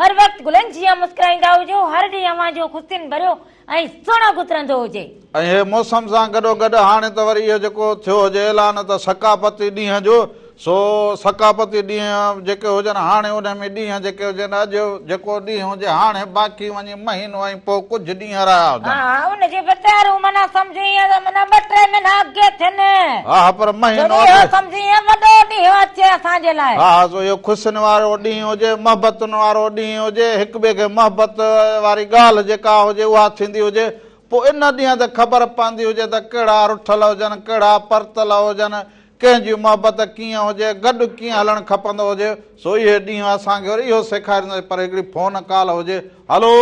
هر وقت گلن جيان مسڪرائيندا هجو، هر ڏينهن اوهان جو خوشين ڀريو ۽ سهڻو گذرندو هجي. ۽ هي موسم سان گڏوگڏ هاڻي ته وري اهو جيڪو ٿيو هجي اعلان ته ثقافتي ڏينهن جو، سو ثقافتي ڏينهن جيڪي هجن هاڻي ان ۾ ڏينهن جيڪي هجن اڄ جيڪو ڏينهن هجي هاڻي باقي وڃي مهينو ۽ پوء ڪجهه ڏينهن رهيا هجن. ها ان جي به تياريون معنيٰ سمجهه ائين ته معنيٰ ٻه ٽي مهينا اڳي ٿين. ها ها پر مهينو اڳي. اهو سمجهه ائين وڏو ڏينهن اچي اسان جي لاء. ها ها سو اهو خوشين وارو ڏينهن هجي محبتن وارو ڏينهن هجي هڪ ٻئي کي محبت واري ڳالهه جيڪا هجي اها ٿيندي هجي پوء ان ڏينهن تي خبر پوندي هجي ته ڪهڙا رٺل هجن ڪهڙا پرتل هجن ڪنهن جي محبت ڪيئن هجي، گڏ ڪيئن هلڻ کپندو هجي، سو اهي ڏينهن اسان کي وري اهو سيکاريندو هجي، پر هڪڙي فون ڪال هجي، هلو.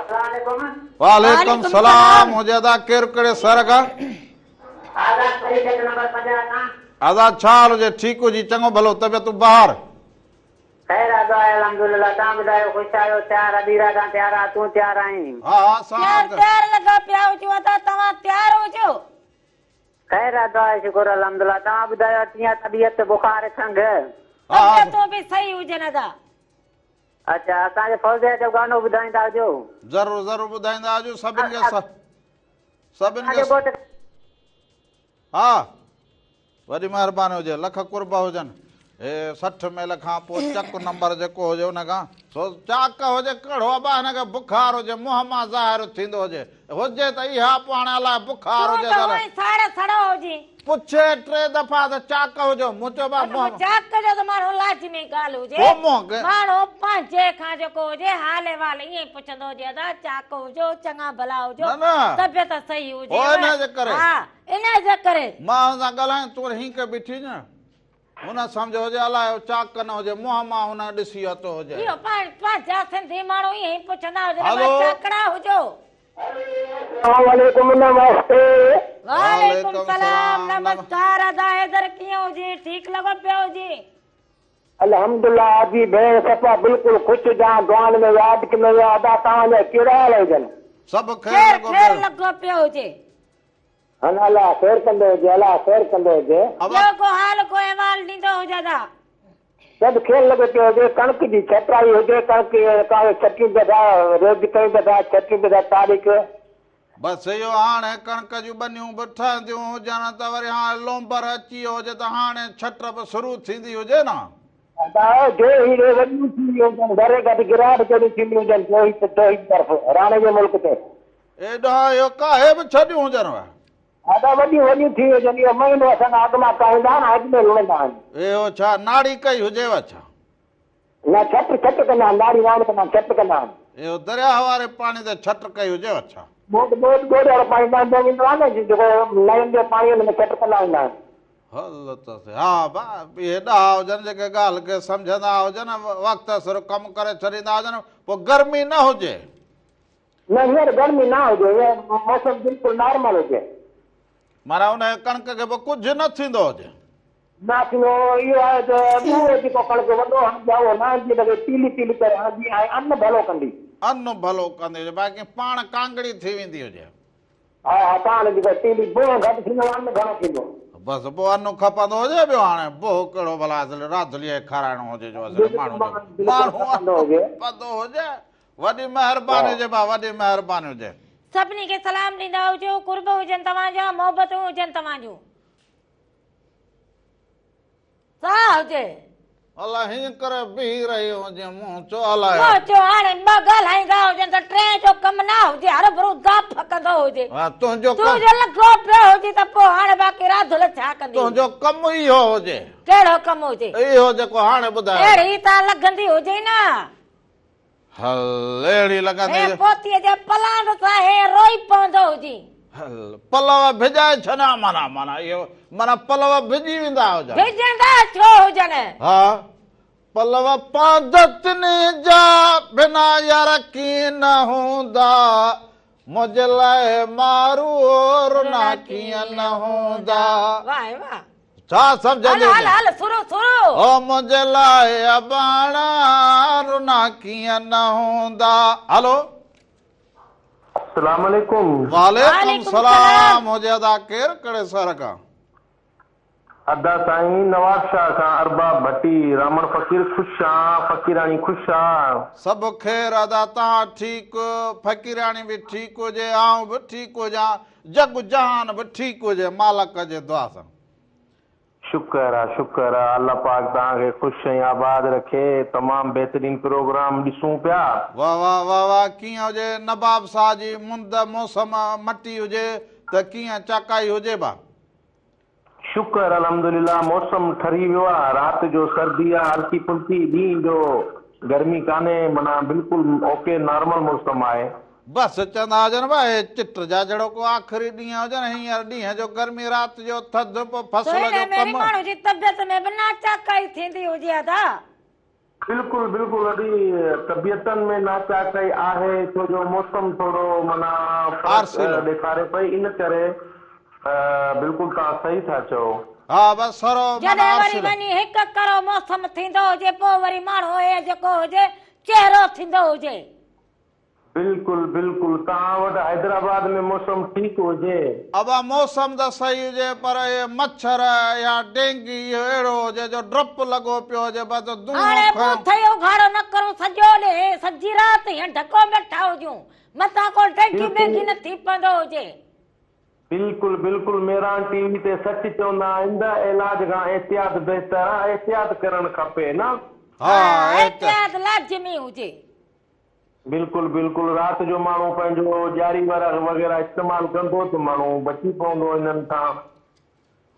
السلام عليڪم. وعليڪم سلام هجي ادا ڪير ڪهڙي شهر کان؟ آزاد فريد چڪ نمبر 50 کان. آزاد ڇا حال هجي ٺيڪ هجي چڱو ڀلو طبيعتون بهار؟ خير آ دعا آهي الحمدلله توهان ٻڌايو خوش آهيو تيار اديرا تان تيار آ تون تيار آهين؟ ها ها اسان تيار تيار لڳا پيا هجون ادا توهان تيار هجو. خير آ دعا آهي شڪر الحمدلله توهان ٻڌايو ڪيئن آ طبيعت بخار کنگهه. طبيعتون به صحيح هجن ادا. اڇا اسان کي فوزيه جو گانو ٻڌائيندا هجو. ضرور ضرور ٻڌائيندا هجون سڀن کي سڀن کي ها وڏي مهرباني هجي لک قرب هجن هي 60 ميل کان پوء چڪ نمبر جيڪو هجي ان کان سو چاڪ هجي ڪهڙو ابا هن کي بخار هجي منهن مان ظاهر ٿيندو هجي هجي ته اها پوء هاڻي الاء بخار تون هجي ته ته هونئن ساڙ سڙو هجين. پڇي ٽي دفعا ته چاڪ هجو مون چيو ڀاء منهن چاڪ جو ته ماڻهو لازمي ڳالهه هجي پوء منهن کي ماڻهو پنهنجي کان جيڪو هجي حال احوال ائين ئي پڇندو هجي ادا چاڪ هجو چڱا ڀلا هجو نه نه طبيعت صحيح هجيو پوء ان جي ڪري ها ان جي ڪري. مان هن سان ڳالهايان تون وري هين ڪري بيٺي هجين. هن سمجهيو هجي الاء چاڪ نه هجي منهن مان هن ڏسي ورتو هجي. اهو پنهنجا سنڌي ماڻهو ائين ئي پڇندا هجن ڀاء چاڪڙا هجو. السلام عليڪم نمستي. وعليڪم سلام نمسڪار ادا حيدر ڪيئن هجين ٺيڪ لڳو پيو هجين. الحمدالله ادي ڀيڻ صفا بلڪل خوش هجان دعائن ۾ ياد ڪندو هجان ادا توهان جا ڪهڙا حال هجن. سڀ خير لڳو خير لڳو پيو هجي. هن الله خير ڪندو هجي الله خير ڪندو هجي. ٻيو ڪو حال ڪو احوال ڏيندو هجي ادا. سڀ خير لڳو پيو هجي ڪڻڪ جي ڇٽائي هجي ڪڻڪ ڪاهي ڇٽيون پيا ٿا روز ڪيون پيا ٿا ڇٽيون پيا ٿا تاريخ. بس اهو هاڻي ڪڻڪ جون ٻنيون به ٺهنديون هجن ته وري هاڻي لومبر اچي ويو هجي ته هاڻي ڇٽ به شروع ٿيندي هجي نه. ادا جو هي ري وڏيون ٿينديون هجن گهري گهٽ گراٺ جهڙيون ٿينديون هجن جوهي ته جوهي طرف راڻي جي ملڪ تي. ايڏانهن اهو ڪاهي به ڇڏيون هجن وه. ادا وڏيون وڏيون ٿي هجن اهو مهينو اسان کان اڳ مان ڪاهيندا آهن اڳ ۾ لڻندا آهن. اهو ڇا ناڙي ڪئي هجيو ڇا؟ نه ڇٽ ڇٽ ڪندا آهن ناڙي واڻ ڪندا آهن ڇٽ ڪندا آهن. اهو درياهه واري پاڻي تي ڇٽ ڪئي هجيو ڇا؟ ٻوڏ ٻوڏ ٻوڏ وارو پاڻي وهندو ويندو آهي نه جيڪو نين جو پاڻي ان ۾ ڇٽ ڪندا ويندا آهن. هل ته سي ها ڀا اهي ڏاها هجن جيڪي ڳالهه کي سمجهندا هجن وقت سر ڪم ڪري ڇڏيندا هجن پوء گرمي نه هجي. نه هينئر گرمي نه هجي هينئر موسم بلڪل نارمل هجي. معنيٰ انهيء ڪڻڪ کي به ڪجهه نه ٿيندو هجي. نه ٿيندو اهو آهي ته ٻوڙو جيڪو ڪڻڪ وڏو هڻجي اهو نه هڻجي نه ڪي پيلي پيلي ڪري هڻجي ۽ ان ڀلو ڪندي. ان ڀلو ڪندي هجي باقي پاڻ ڪانگڙي ٿي ويندي هجي. ها ها پاڻ جيڪو پيلي بوهه گهٽ ٿيندو ان گهڻو ٿيندو. بس پوء ان کپندو هجي ٻيو هاڻي بوهه ڪهڙو ڀلا اصل راڌليء کي کارائڻو هجي جو اصل ماڻهو جو ماڻهو ان کپندو هجي. وڏي مهرباني هجي ڀاء وڏي مهرباني هجي. سڀني کي سلام ڏيندا هجو قرب هجن توهان جا محبتون هجن توهان جون. ساهه هجي. الا هيئن ڪري بيهي رهي هجين منهن ڇو هلايو. منهن ڇو هاڻي ٻه ڳالهائيندا هجن ته ٽئين جو ڪم نه هجي هرڀرو داڦ ڪندو هجي. ها تنهنجو ڪم. تنهنجو لڳو پيو هجي ته پوء هاڻي باقي راڌل ڇا ڪندي. تنهنجو ڪم اهو هجي. ڪهڙو ڪم هجي. اهو جيڪو هاڻي ٻڌايو. اهڙي ته لڳندي هجي نه. هل اهڙي لڳندي هي پوتيء جي پلاند سان هي روئي پوندو هجين. هل پلو ڀڄائي ڇڏيان معنيٰ معنيٰ اهو معنيٰ پلو ڀڄي ويندا هجن. ڀڄندا ڇو هجن. ها پلو پاند تنهن جا بنا يار ڪين هوندا منهنجي لاء مارو رنا ڪيئن هوندا. واهه واهه. ڇا سمجهندي هل هل هل سرو سرو. او منهنجي لاء اباڻا رنا ڪيئن نه هوندا. هلو. السلام عليڪم. وعليڪم سلام هجي ادا ڪير ڪهڙي شهر کان. ادا سائين نواب شاهه کان ارباب ڀٽي رامڻ فقير خوش آن فقيراڻي خوش آ. سڀ خير ادا توهان ٺيڪ فقيراڻي به ٺيڪ هجي آئون به ٺيڪ هجان جڳ جهان به ٺيڪ هجي مالڪ جي دعا سان. शुक्र आहे शुक्र आहे अलाह पाक तव्हांखे ख़ुशि ऐं आबाद रखे। तमामु बहितरीन प्रोग्राम ॾिसूं पिया। वाह वाह वाह वाह कीअं हुजे नवाब शाह जी मुंद मौसम मटी हुजे त कीअं चाकाई हुजे बा? शुक्र अल्हम्दुलिल्लाह मौसम ठरी वियो आहे। राति जो सर्दी आहे हल्की फुल्की, ॾींहुं जो गर्मी कान्हे, माना बिल्कुलु ओके नॉर्मल मौसम आहे। बसि चवंदा हुजनि भाई चिट जा जहिड़ो को आख़िरी ॾींहुं हुजनि, हींअर ॾींहं जो गर्मी राति जो थधि, पोइ फसल जो कमु। माण्हू जी तबियत में बि नाचाकाई थींदी हुजे अदा। बिल्कुलु बिल्कुलु अॾी तबियतनि में नाचाकाई आहे, छो जो मौसम थोरो माना फ़र्क़ु ॾेखारे पई, इन करे बिल्कुलु तव्हां सही था चओ। हा बसि सरो जॾहिं वरी वञी हिकु करो मौसम थींदो हुजे, पोइ वरी माण्हू हे जेको हुजे चहिरो थींदो हुजे। बिल्कुलु बिल्कुलु। तव्हां वटि हैदराबाद में मौसम ठीकु हुजे? अबा मौसम त सही हुजे, पर इहे मच्छर या डेंगी इहो अहिड़ो हुजे जो ड्रप लॻो पियो हुजे, बसि हाणे मुंहुं उघाड़ो न करूं सॼो ॾींहुं, सॼी राति हीअं ढको वेठा हुजूं, मथां को डेंगी बेंगी न थी पवंदो हुजे। बिल्कुलु बिल्कुलु। मेहरान टीवी ते सच चवंदा आहिनि त इलाज खां एहतियात बहितर आहे, एहतियात करणु खपे न। हा एहतियात लाज़मी हुजे। बिल्कुलु बिल्कुलु। राति जो माण्हू पंहिंजो ॼारी वारा वग़ैरह इस्तेमालु कंदो त माण्हू बची पवंदो हिननि खां।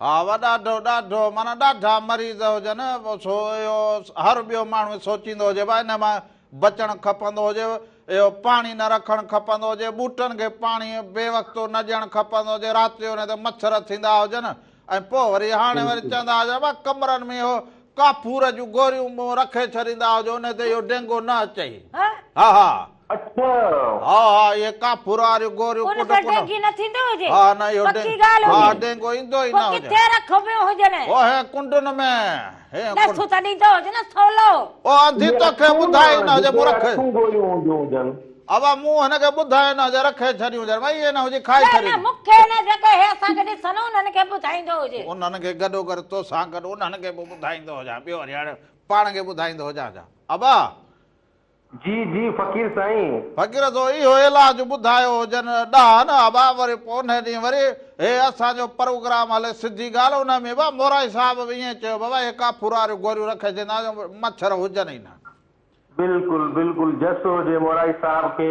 हा ॾाढो ॾाढो माना ॾाढा मरीज़ हुजनि, सो इहो हर ॿियो माण्हू सोचींदो हुजे भाई हिन मां बचणु खपंदो हुजे, इहो पाणी न रखणु खपंदो हुजे, ॿूटनि खे पाणी बेवक़्तो न ॾियणु खपंदो हुजे, राति जो हुन ते मच्छर थींदा हुजनि। ऐं पोइ वरी हाणे वरी चवंदा हुजनि भाई कमरनि में इहो काफूर जूं गोरियूं रखे छॾींदा हुजो, उन ते इहो डेंगो न अचे। हा हा अच्छा। हा हा इहे काफूर वारियूं गोरियूं डेंगी न थींदो हुजे। हा न इहो हा डेंगो ईंदो ई न हुजे। किथे रखबियो हुजनि? ओ हे कुंडनि में हे ॾस त ॾींदो हुजे न सोलो। ओ अंधी तोखे ॿुधाए न हुजे, मूं रखे गोरियूं हूंदियूं हुजनि। अबा मूं हिनखे ॿुधाए न हुजे, रखे छॾियूं हुजनि, भई इहे न हुजे खाए छॾियूं। मूंखे न जेके हे असांखे ॾिसनि उन्हनि खे ॿुधाईंदो हुजे। उन्हनि खे गॾो गॾु तोसां गॾु उन्हनि खे बि ॿुधाईंदो हुजां, ॿियो वरी हाणे पाण खे ॿुधाईंदो हुजां छा? अबा जी जी फ़क़ीर साईं। फ़क़ीर तो इहो इलाज ॿुधायो हुजनि ॾाह न अबा, वरी पोइ उन ॾींहुं वरी हे असांजो प्रोग्राम हले सिधी ॻाल्हि, उन में बि मोराई साहिब बि ईअं चयो बाबा हे काफूर वारियूं गोरियूं रखे छॾींदा मच्छर हुजनि ई न। बिल्कुलु बिल्कुलु। जस हुजे मोराई साहिब खे।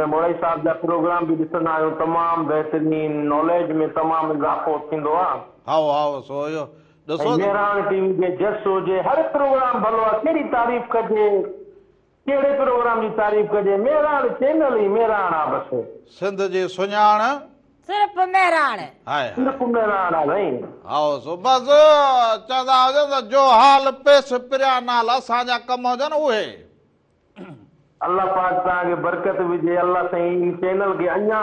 मोराई साहिब जा प्रोग्राम बि ॾिसंदा आहियूं, तमामु बहितरीन नॉलेज में तमामु इज़ाफ़ो थींदो आहे। हाओ हाओ सो इहो ॾिसो मेहरान टीवी खे जस हुजे, हर प्रोग्राम भलो आहे, कहिड़ी तारीफ़ कजे, कहिड़े प्रोग्राम जी तारीफ़ कजे, मेहरान चैनल ई मेहरान आहे बसि। सिंध जी सुञाण सिर्फ़ मेहरान आहे, सिर्फ़ मेहरान आहे साईं। हाओ सो बसि चवंदा हुजनि त जो हाल पेस पिरिया नाल असांजा कम हुजनि उहे। अलाह पाक तव्हांखे बरकत विझे, अलाह साईं चैनल खे अञा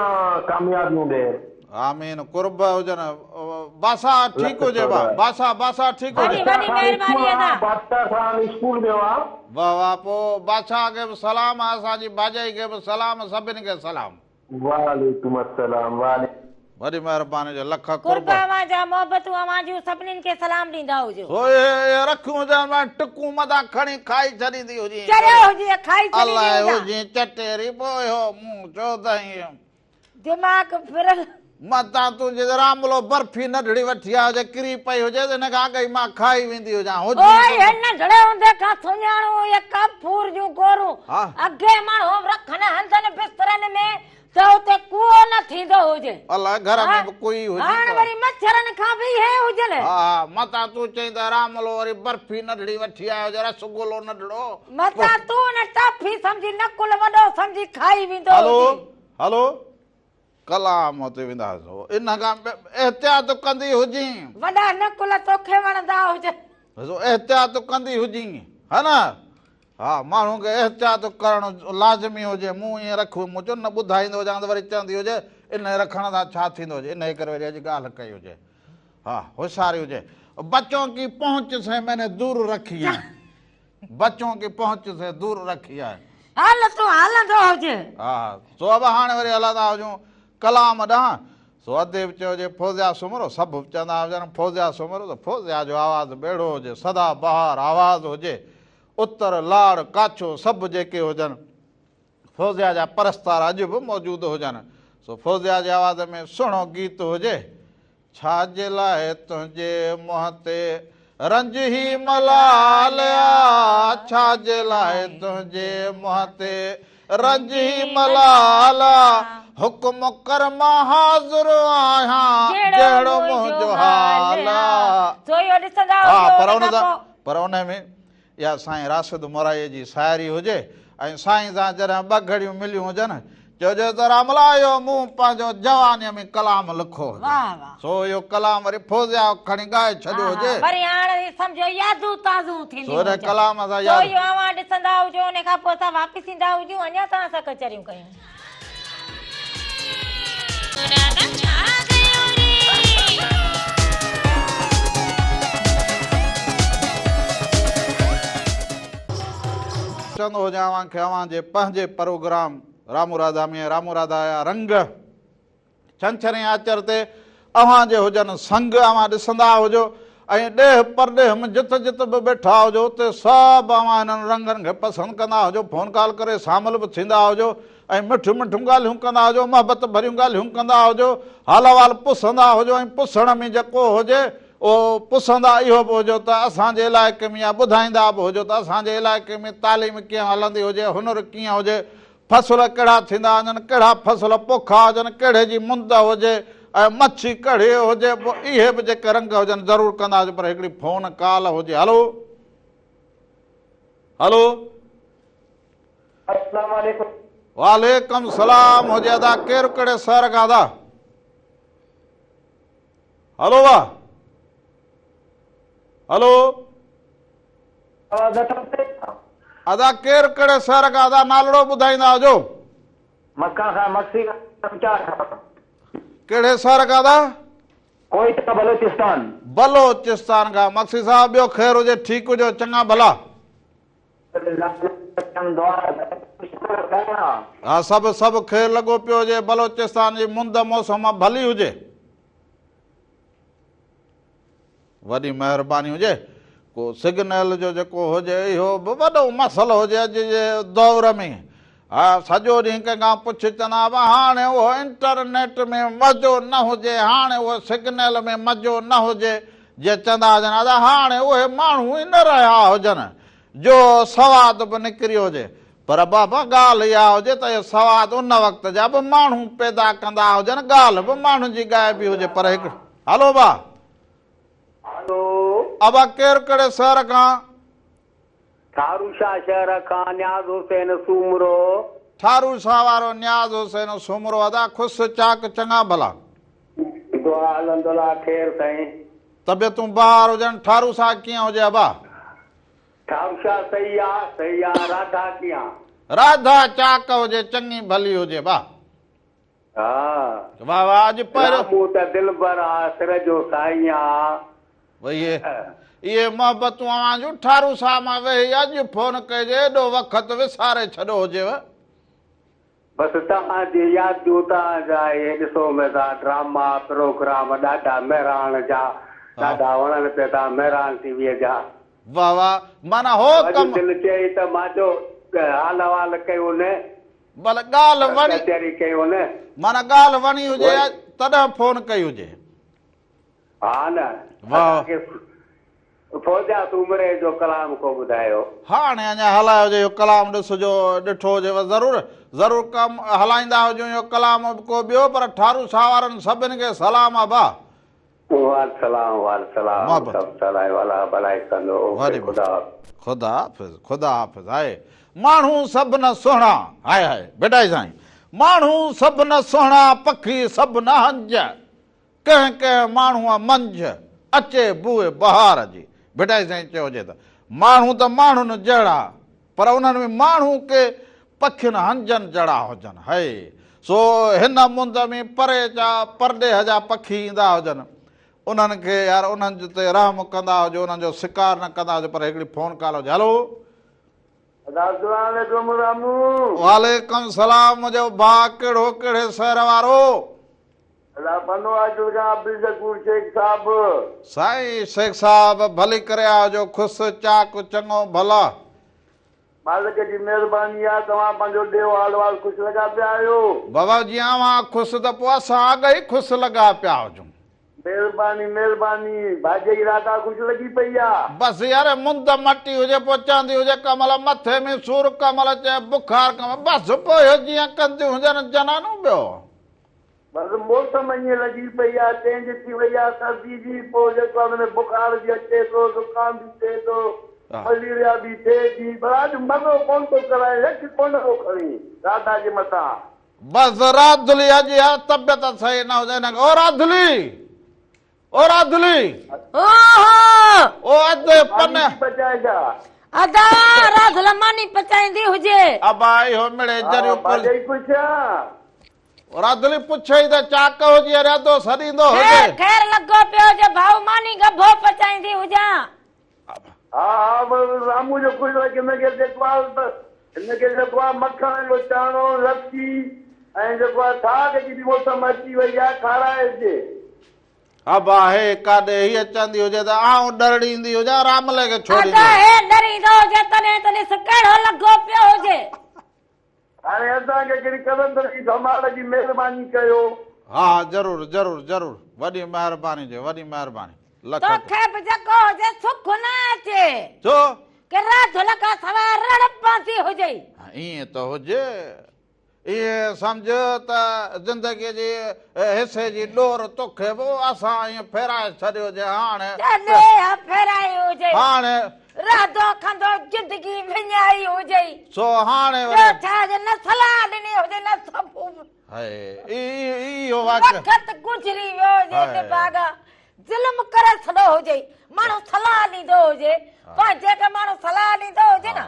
कामयाबियूं ॾे। आमीन। कुर्ब हुजनि। बासा ठीकु हुजे बा, बासा बासा ठीकु हुजे। वॾी महिरबानी अदा। बादशाह ख़ान स्कूल में आहे। वाह वाह। पोइ बादशाह खे बि सलाम, असांजी भाॼाई खे बि सलाम, सभिनी खे सलाम। वालेकुम अस्सलाम। वालेकुम। वॾी महिरबानी जो लख कुर्ब अव्हां जा, मोहबतूं अव्हां जूं, सभिनीनि खे सलाम ॾींदा हुजो। ओए रखियूं हुजनि, टिकूं मथां खणी खाई छॾींदी हुजी। चरियो हुजे खाई छॾींदी अलाए हुजी चटेरी, पोइ इहो मूं चयो त ईअं दिमाग़ फिरल। मथां तूं जे रामलो बर्फ़ी नंढड़ी वठी आयो हुजे, किरी पई हुजे त हिन खां अॻे ई मां खाई वेंदी हुजां। ओए हे नंढड़े हूंदे खां सुञाणो इहे काफूर जूं गोरूं अॻे माण्हू रखनि हंधनि बिस्तरनि में त उते कुओ न थींदो हुजे। अलाए घर में बि कोई हुजे। हाणे वरी मच्छरनि खां बि हे हुजनि। हा मथां तूं चई त रामलो वरी बर्फ़ी नंढड़ी वठी आयो हुजे, रसगुलो नंढड़ो, मथां तूं न टाफ़ी सम्झी नकुल वॾो सम्झी खाई वेंदो हलो हलो कलाम ते वेंदा इन खां एहतियात कंदी हुजी। वॾा नकुल तोखे वणंदा हुजनि। एहतियात कंदी हुजी हा न। हा माण्हू खे एहतियात करणु लाज़मी हुजे। मूं ईअं रखो, मूं चयो न ॿुधाईंदो हुजां त वरी चवंदी हुजे इन रखण सां छा थींदो हुजे, इन करे वरी अॼु ॻाल्हि कई हुजे। हा होशियारी हुजे। बच्चों की पहुंच से मैंने दूर रखी है, बच्चों की पहुंच से दूर रखी है। हल तूं हलंदो हुजे। हा सो अब हाणे वरी हलंदा हुजूं कलाम ॾांहुं। सो अदे बि चयो हुजे फौज़िया सुमरो, सभु चवंदा हुजनि फौज़िया सुमरो, त फौज़िया जो आवाज़ बि अहिड़ो हुजे, सदा बहार आवाज़ हुजे। उत्तर लाड़ काछो सभु जेके हुजनि फौज़िया जा परस्तार अॼु बि मौजूदु हुजनि। सो फौज़िया जे आवाज़ में सुहिणो गीत हुजे, ڇا جي لاءِ تنهنجي منهن تي رنج هي ملال آ، ڇا جي لاءِ تنهنجي منهن تي رنج هي ملال آ، حڪم ڪر مان حاضر آهيان، جهڙو منهنجو حال آ. ها پر ان سان پر ان ۾ اها سائين راشد مورائيء جي شاعري هجي ۽ سائين سان جڏهن ٻه گهڙيون مليون هجن، چئجي ته راملا اهو مون پنهنجو جوانيء ۾ ڪلام لکو هجي. سو اهو ڪلام وري فوزيا کڻي ڳائي ڇڏيو هجي. وري هاڻ سمجهو يادون تازون ٿينديون سو ان هجن. ڪلام سان سو ياد. اهو اوهان ڏسندا هجو، ان کان پوء اسان واپس ايندا هجون، اڃا توهان سان ڪچهريون ڪيون. چوندو هجان اوهان کي اوهان جي پنهنجي پروگرام رامو راڌا ۾ رامو راڌا جا رنگ ڇنڇر ۽ آچر تي اوهان جي هجن سنگ اوهان ڏسندا هجو ۽ ڏيهه پرڏيهه ۾ جت جت به ويٺا هجو اتي سڀ اوهان هنن رنگن کي پسند ڪندا هجو فون ڪال ڪري شامل به ٿيندا هجو ۽ مٺيون مٺيون ڳالهيون ڪندا هجو محبت ڀريون ڳالهيون ڪندا هجو حال احوال پسندا هجو ۽ پسڻ ۾ جيڪو هجي اهو پسندا اهو به هجو ته اسان جي علائقي ۾ يا ٻڌائيندا به هجو ته اسان جي علائقي ۾ تعليم ڪيئن هلندي هجي هنر ڪيئن هجي فصل ڪهڙا ٿيندا هجن، ڪهڙا فصل پوکا هجن، ڪهڙي جي مند هجي ۽ مڇي ڪهڙي هجي، پوء اهي به جيڪي رنگ هجن ضرور ڪندا هجو پر هڪڙي فون ڪال هجي هلو هلو. اسلام عليڪم. وعليڪم سلام هجي ادا ڪير ڪهڙي شهر کان ادا هلو وا هلو. آواز نٿو اچي ڇا؟ ادا ڪير ڪهڙي شهر کان ادا نالڙو ٻڌائيندا هجو. مڪان کان مڪسي کان ڪهڙي شهر کان ادا؟ ڪوئيٽا بلوچستان. بلوچستان کان مڪسي صاحب ٻيو خير هجي ٺيڪ هجو چڱا ڀلا. ها سڀ سڀ خير لڳو پيو هجي بلوچستان جي مند موسم ڀلي هجي. وڏي مهرباني هجي ڪو سگنل جو جيڪو هجي اهو به وڏو مسئلو هجي اڄ جي دور ۾ ها سڄو ڏينهن ڪنهن کان پڇ چوندا هئا هاڻي اهو انٽرنيٽ ۾ مزو نه هجي هاڻي اهو سگنل ۾ مزو نه هجي جيئن چوندا هجن ادا هاڻي اهي ماڻهو ئي نه رهيا هجن جو سواد به نڪري هجي پر بابا ڳالهه اها هجي ته اهي سواد ان وقت جا به ماڻهو پيدا ڪندا هجن ڳالهه به ماڻهن جي ڳائبي هجي پر هڪ هلو با. هلو. ابا ڪير ڪهڙي شهر کان؟ ٺارو شاهه شهر کان نياز حسين سومرو. ٺارو شاهه وارو نياز حسين سومرو ادا خوش چاڪ چڱا ڀلا. دعا الحمدلله خير سائين. طبيعتون بهار هجن ٺارو شاهه ڪيئن هجي ابا. ٺارو شاهه صحيح آ صحيح آ راڌا ڪيئن آ. راڌا چاڪ هجي چڱي ڀلي هجي با. ها. واه واه اڄ پهريون. رامون ته دلبر آ سر جو سائين آ. ويهي اهي محبتون اوهان جون ٺارو صاحب مان ويهي اڄ فون ڪئي جي ايڏو وقت وساري ڇڏيو هجيو. بس توهان جي يادون توهان جا اهي ڏسو ۾ ٿا ڊراما پروگرام ڏاڍا مهراڻ جا ڏاڍا وڻن پيا ٿا مهراڻ ٽي وي جا. واه واه معنيٰ هو اڄ ڪم. دل چئي ته مان چيو حال احوال ڪيون. ڀل ڳالهه وڻي. ڪچهري ڪيون. معنيٰ ڳالهه وڻي هجي تڏهن فون ڪئي هجي. ها نه. واهه. اسان کي فوزيا سومري جو ڪلام ڪو ٻڌايو. هاڻي اڃا هلايو هجي اهو ڪلام ڏسجو ڏٺو هجيو ضرور ضرور ڪم هلائيندا هجون اهو ڪلام ڪو ٻيو پر ٺارو شاهه وارن سڀن کي سلام ابا. وعلسلام وعلسلام محبت. سڀ سلام الله ڀلائي ڪندو اوڪي وڏي خدا حافظ. خدا حافظ خدا حافظ هاء ماڻهو سڀ نه سهڻا هاء هاء ڀٽائي سائين ماڻهو سڀ نه سهڻا پکي سڀ نه هنج ڪنهن ڪنهن ماڻهوء منجهه اچي بوء بهار جي ڀٽائي سائين چيو هجي ته ماڻهو ته ماڻهن جهڙا پر انهن ۾ ماڻهو ڪي پکين هنجن جهڙا هجن. هئي، سو هن مند ۾ پري جا پرڏيهه جا پکي ايندا هجن. انهن کي يار انهن تي رحم ڪندا هجو، انهن جو شڪار نه ڪندا هجو، پر هڪڙي فون ڪال هجي. هلو. ادا السلام عليڪم رامو. وعليڪم سلام منهنجو ڀاء ڪهڙو ڪهڙي شهر وارو. ادا پنو عاقل کان عبدالشڪور شيخ صاحب. سائين شيخ صاحب ڀلي ڪري آيو خوش چاڪ چڱو ڀلا. مالڪ جي مهرباني آ توهان پنهنجو ڏيو حال احوال خوش لڳا پيا آهيو. بابا جيئن اوهان خوش ته پوء اسان اڳ ئي خوش لڳا پيا هجون. महिरबानी महिरबानी भाॼई राधा ख़ुशि लॻी पई आहे। बसि यार मुंद मटी हुजे पोइ चवंदी हुजे कंहिं महिल मथे में सुर, कंहिं महिल चए बुखार, कंहिं महिल बसि पोइ जीअं कंदियूं हुजनि जनानूं ॿियो। बसि मौसम ईअं लॻी पई आहे, चेंज थी वई आहे सर्दी जी, पोइ जेको आहे हुन बुखार बि अचे थो, ज़ुकाम बि थिए थो, मलेरिया बि थिए थी, पर अॼु मज़ो कोन थो कराए, लख कोन थो खणी राधा जे मथां। बसि राधुली अॼु यार तबियत सही न हुजे हिनखे। ओ राधुली, ओ राधुली, ओ अधु पन पचाइजा। अदा राधुल मानी पचाईंदी हुजे। अबा इहो मिड़े जरियो पुछा। राधुली पुछई त चाक हुजे, अरे सॾींदो हुजे। खैर लॻो पियो हुजे भाऊ, मानी गभो पचाईंदी हुजां। हा हा, रामू जो ख़ुशि लॻे हिनखे जेको आहे हिनखे जेको आहे मखण जो चाणो, लस्सी ऐं जेको आहे साग जी बि मौसम अची वई आहे, खाराइजे। अबा हे काॾे हीअ चवंदी हुजे त आउं ॾरड़ींदी हुजां, रामले खे छोड़ी। अदा हे ॾरींदो हुजे तॾहिं त ॾिस कहिड़ो लॻो पियो हुजे। हाणे असांखे कहिड़ी कलंदर जी धमाल जी महिरबानी कयो। हा ज़रूरु ज़रूरु ज़रूरु, वॾी महिरबानी जे, वॾी महिरबानी। तोखे बि जेको हुजे सुख न अचे। छो? की राधुल खां सवाइ रड़ पवंदी हुजे। ईअं त हुजे, ईअं सम्झ त ज़िंदगीअ जे हिसे जी ॾोर तोखे बि असां ईअं फेराए छॾियो हुजे। हाणे फेराए हुजे, हाणे राधो खंदो ज़िंदगी विञाई हुजे। सो हाणे न सलाह ॾिनी हुजे न सभु इहो वक़्तु गुज़री वियो हुजे। निभागा ज़ुल्म करे छॾो हुजे, माण्हू सलाह ॾींदो हुजे, पर जेके माण्हू सलाह ॾींदो हुजे न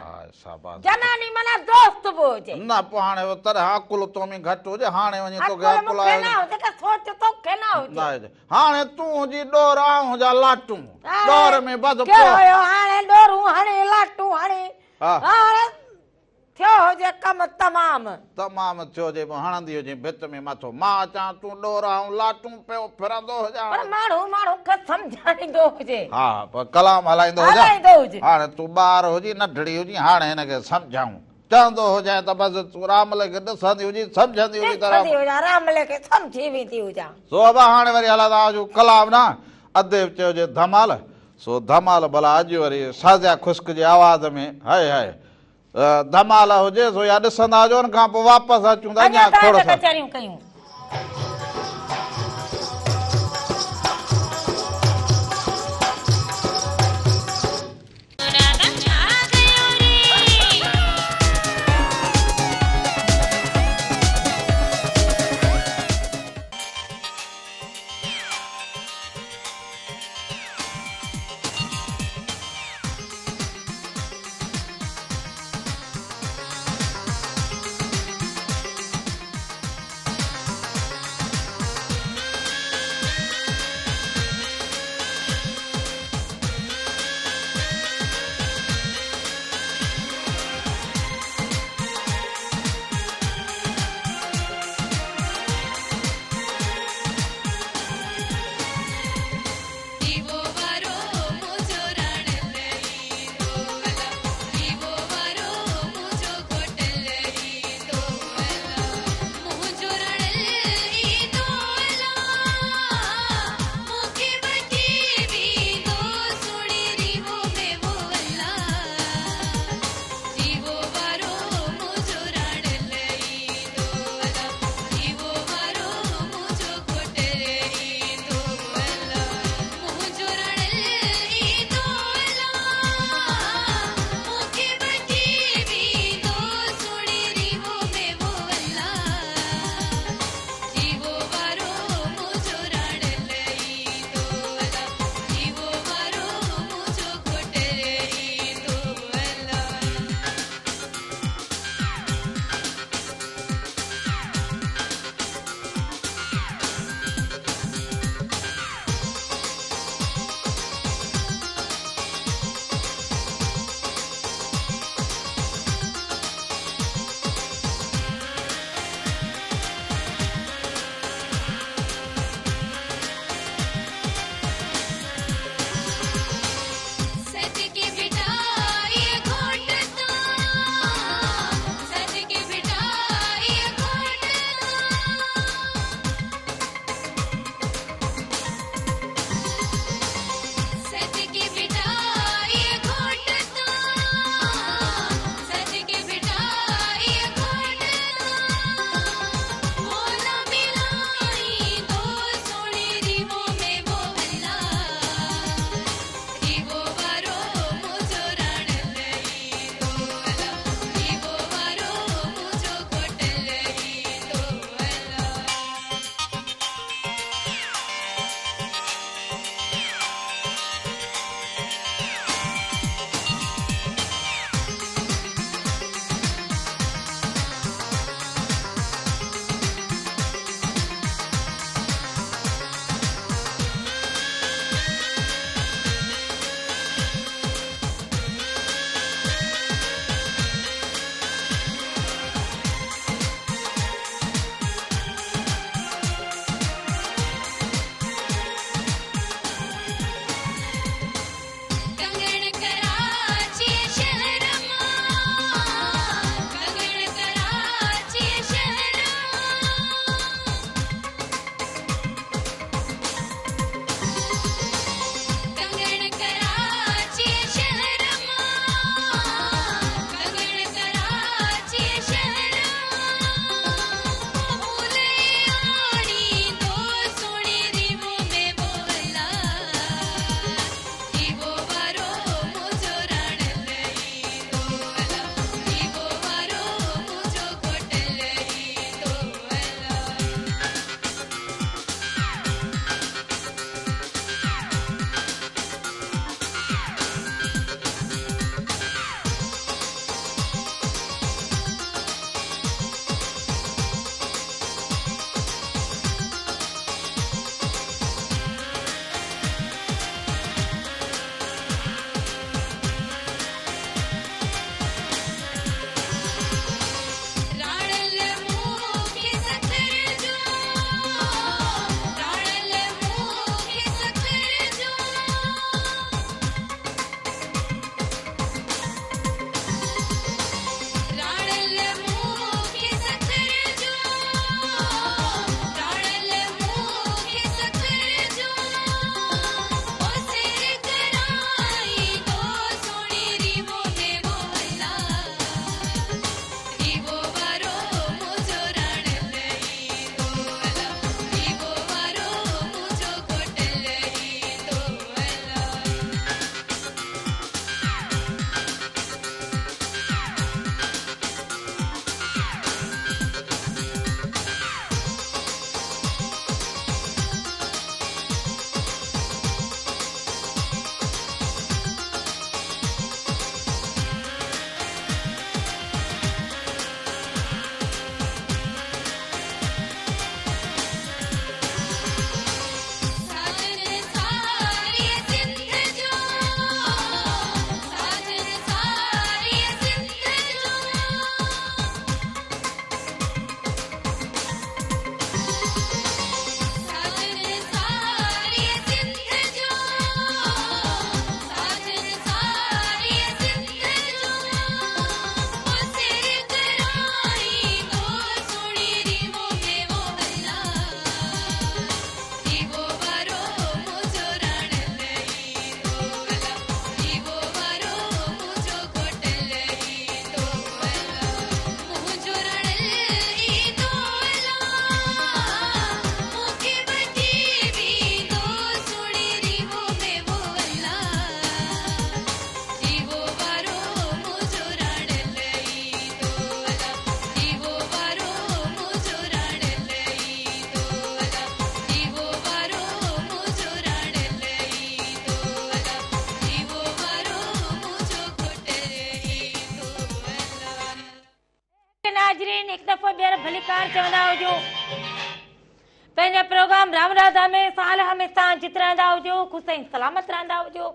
जनानी माना दोस्त बि हुजे न, पोइ हाणे तॾहिं अकुल तो में घटि हुजे। हाणे वञी तोखे अकुल आहे न हुजे, का सोच तोखे न हुजे। हाणे तूं हुजी ॾोर, आउं हुजां लाटूं, ॾोर में बसि कहिड़ो हाणे ॾोरूं हणी लाटूं हणी, हाणे थियो हुजे कमु तमाम तमाम थियो हुजे। पोइ हणंदी हुजे भित में मथो, मां अचां तूं ॾोर आउं लाटूं पियो फिरंदो हुजां। पर माण्हू माण्हू खे सम्झाईंदो हुजे। हा, पोइ कलाम हलाईंदो हुजे। हाणे तूं ॿार हुजी, नंढड़ी हुजी, हाणे हिनखे सम्झाऊं चवंदो हुजे त बसि तूं रामले खे ॾिसंदी हुजी, सम्झंदी हुजी त रामले खे सम्झी वेंदी हुजां। सो अबा हाणे वरी हलंदा आहियूं कलाम न। अदे चयो जे धमाल, सो धमाल भला अॼु वरी साज़िया ख़ुश्क जे आवाज़ में हाय हाय धमाल हुजे। सो या ॾिसंदा हुजो, उन खां पोइ वापसि अचूं था अञा खोड़ कचहरियूं कयूं। دفعو ٻيهر ڀليڪار چوندا هجون. پنهنجا پروگرام رام راڌا ۾ سال هميشه جت رهندا هجو، خوش ۽ سلامت رهندا هجو.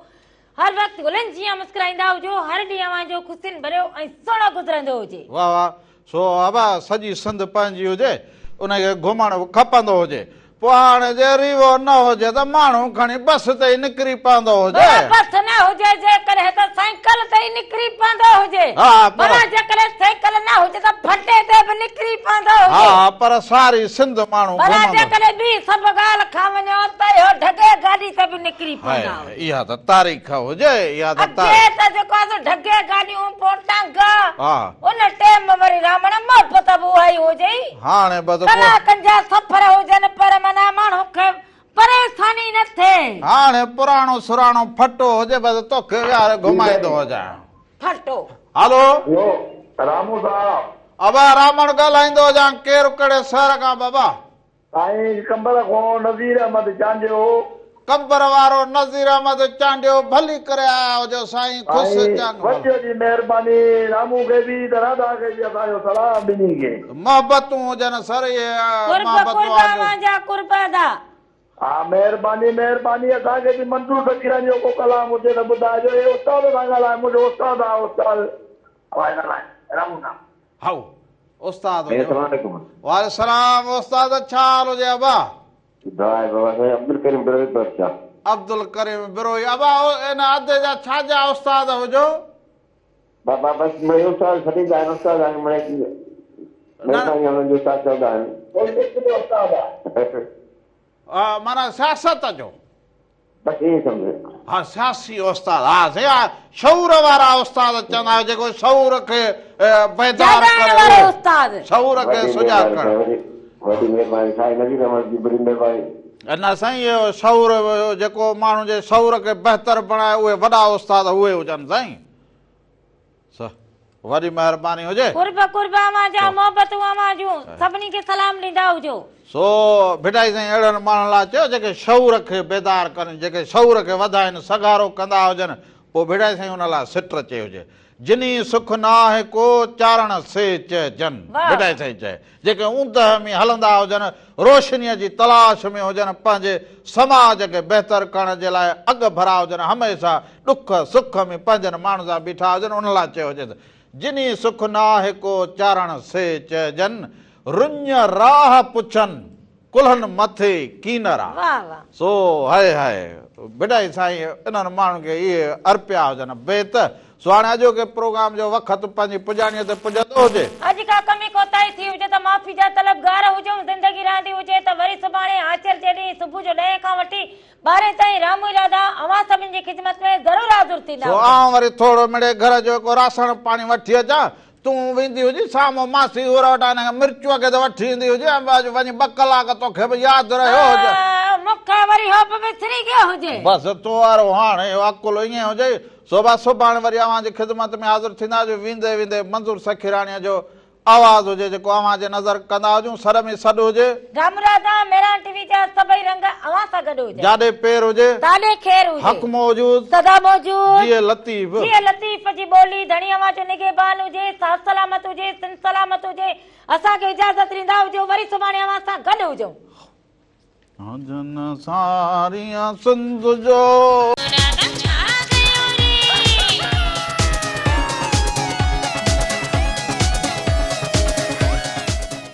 هر وقت گلن جيان مسڪرائيندا هجو، هر ڏينهن اوهان جو خوشين ڀريو ۽ سهڻو گذرندو هجي. واه واه سو ابا سڄي سنڌ پنهنجي هجي ان کي گهمڻ کپندو هجي پوء هاڻي جي ريوو نه هجي ته ماڻهو کڻي بس تي ئي نڪري پوندو هجي. ڀلا بس نه هجي جيڪڏهن ته سائيڪل تي ئي نڪري پوندو هجي. ها پر. ڀلا جيڪڏهن سائيڪل نه هجي ته ڦٽي تي به نڪري پوندو هجي. ها پر ساري سنڌ ماڻهو ڀلا گهمندو. جيڪڏهن ٻي سڀ ڳالهه کان وڃو ته اهو ڍڳي گاڏي تي به نڪري پوندا هاء اها ته تاريخ هجي اها ته اڳي تاريخ. ته جيڪو آهي سو ڍڳي گاڏيون پوء ٽانگ. ها. ان ٽيم وري رامڻ محبت به اها ئي هجي. هاڻي بس ڪو. ڪلاڪن جا سفر هجن پر معنيٰ ماڻهو کي پريشاني نه ٿئي. هاڻي پراڻو سراڻو ڦٽو هجي بس توکي ويهاري گهمائيندو هجان. ڦٽو. هلو. هلو رامو صاحب. ابا رامڻ ڳالهائيندو هجان ڪير ڪهڙي شهر کان بابا. سائين قمبر کان نذير احمد چانڊيو. قمبر وارو نذير احمد چانڊيو ڀلي ڪري آيا هجو سائين خوش سائين چڱ وڏي وڏي مهرباني رامو کي به ته راڌا کي به اسان جو سلام ٻنهي کي. محبتون هجن سر اهي قرب محبتون قرب آهن جو. اوهان جا قرب ادا. ها مهرباني مهرباني اسان کي به منظور فقيرن جو ڪو ڪلام هجي ته ٻڌائجو اهي استاد سان ڳالهايو منهنجو استاد آهي استاد آواز ڳالهايو رامو صاحب. هائو استاد هجو. السلام عليڪم. وعليڪم السلام استاد ڇا حال هجي ابا. دعا آهي بابا سائين عبدالڪريم بروهي بادشاھ. عبدالڪريم بروهي ابا ان ادي جا ڇا جا استاد هجو. بابا بس مڙئي استاد سڏيندا آهن استاد آهن مڙئي مهرباني انهن جو استاد چوندا آهن. پوليٽڪس جو استاد آهي. معنيٰ سياست جو. بس ائين سمجهه. ها سياسي استاد ها سائين ها شعور وارا استاد چوندا آهيو جيڪو شعور کي بيدار جاڳائڻ ڪري وارو اهي استاد. شعور کي وڏي سجاڳ مهرباني ڪرڻ. سائين وڏي وڏي مهرباني سائين نذير احمد جي وڏي مهرباني. نه سائين اهو شعور جيڪو ماڻهو جي شعور کي بهتر بڻائي اهي وڏا استاد اهي هجن سائين. وڏي مهرباني هجي. قرب قرب اوهان جا محبتون اوهان جون سڀني کي سلام ڏيندا هجو. سو ڀٽائي سائين اهڙن ماڻهن لاء چيو جيڪي شعور کي بيدار ڪن جيڪي شعور کي وڌائين سگهارو ڪندا هجن پوء ڀٽائي سائين ان لاء سٽ چئي هجي جني سک ناهه ڪو چارڻ سي چئجن ڀٽائي سائين چئي جيڪي اوندهه ۾ هلندا هجن، روشنيء جي تلاش ۾ هجن، پنهنجي سماج کي بهتر ڪرڻ جي لاء اڳ ڀرا هجن، هميشه ڏک سک ۾ پنهنجن ماڻهن سان بيٺا هجن، انهن لاء چيو هجي ته، جني سک ناهه ڪو چارڻ سي چئجن، رڃ راهه پڇن، ڪلهن مٿي ڪينرا. سو هاء هاء ڀٽائي سائين انهن ماڻهن کي اهي ارپيا هجن بيت. سو هاڻي اڄوڪي پروگرام جو وقت پنهنجي پڄاڻيء تي پڄندو هجي. اڄ ڪا ڪمي ڪوتاهي ٿي هجي ته معافي جا طلبگار هجون. زندگي رهندي هجي ته وري سڀاڻي آچر جي ڏينهن صبح جو ڏهين کان وٺي ٻارهين تائين رامو راڌا اوهان سڀني جي خدمت ۾ ضرور حاضر ٿيندا سو هجون. آئون وري ٿورو مڙئي گهر جو ڪو راسڻ پاڻي وٺي اچان. تون ويندي هجين سامهون ماسي حور وٽان هن کي مرچوء کي ته وٺي ايندي هجين ۽ اڄ وڃي ٻه ڪلاڪ توکي به ياد رهيو هجي. مون کي وري هو به وسري ويو هجي. بس تو وارو هاڻ اهو عقل ائين هجئي. سو بس سڀاڻي وري اوهان جي خدمت ۾ حاضر ٿينداسين. ويندي ويندي منظور سکيراڻيء جو آواز هجي جيڪو اوهان جي نظر ڪندا هجون. سر ۾ سڏ هجي. رام راڌا مهراڻ ٽي وي جا سڀئي رنگ اوهان سان گڏ هجن. جاڏي پير هجي. تاڏي خير هجي. حق موجود. سدا موجود. جيئي لطيف. جيئي لطيف جي ٻولي ڌڻي اوهان جو نگهبان هجي، ساٿ سلامت هجي، سنڌ سلامت هجي. اسان کي اجازت ڏيندا هجو وري سڀاڻي اوهان سان گڏ هجون. هجن ساريان سنڌ جو.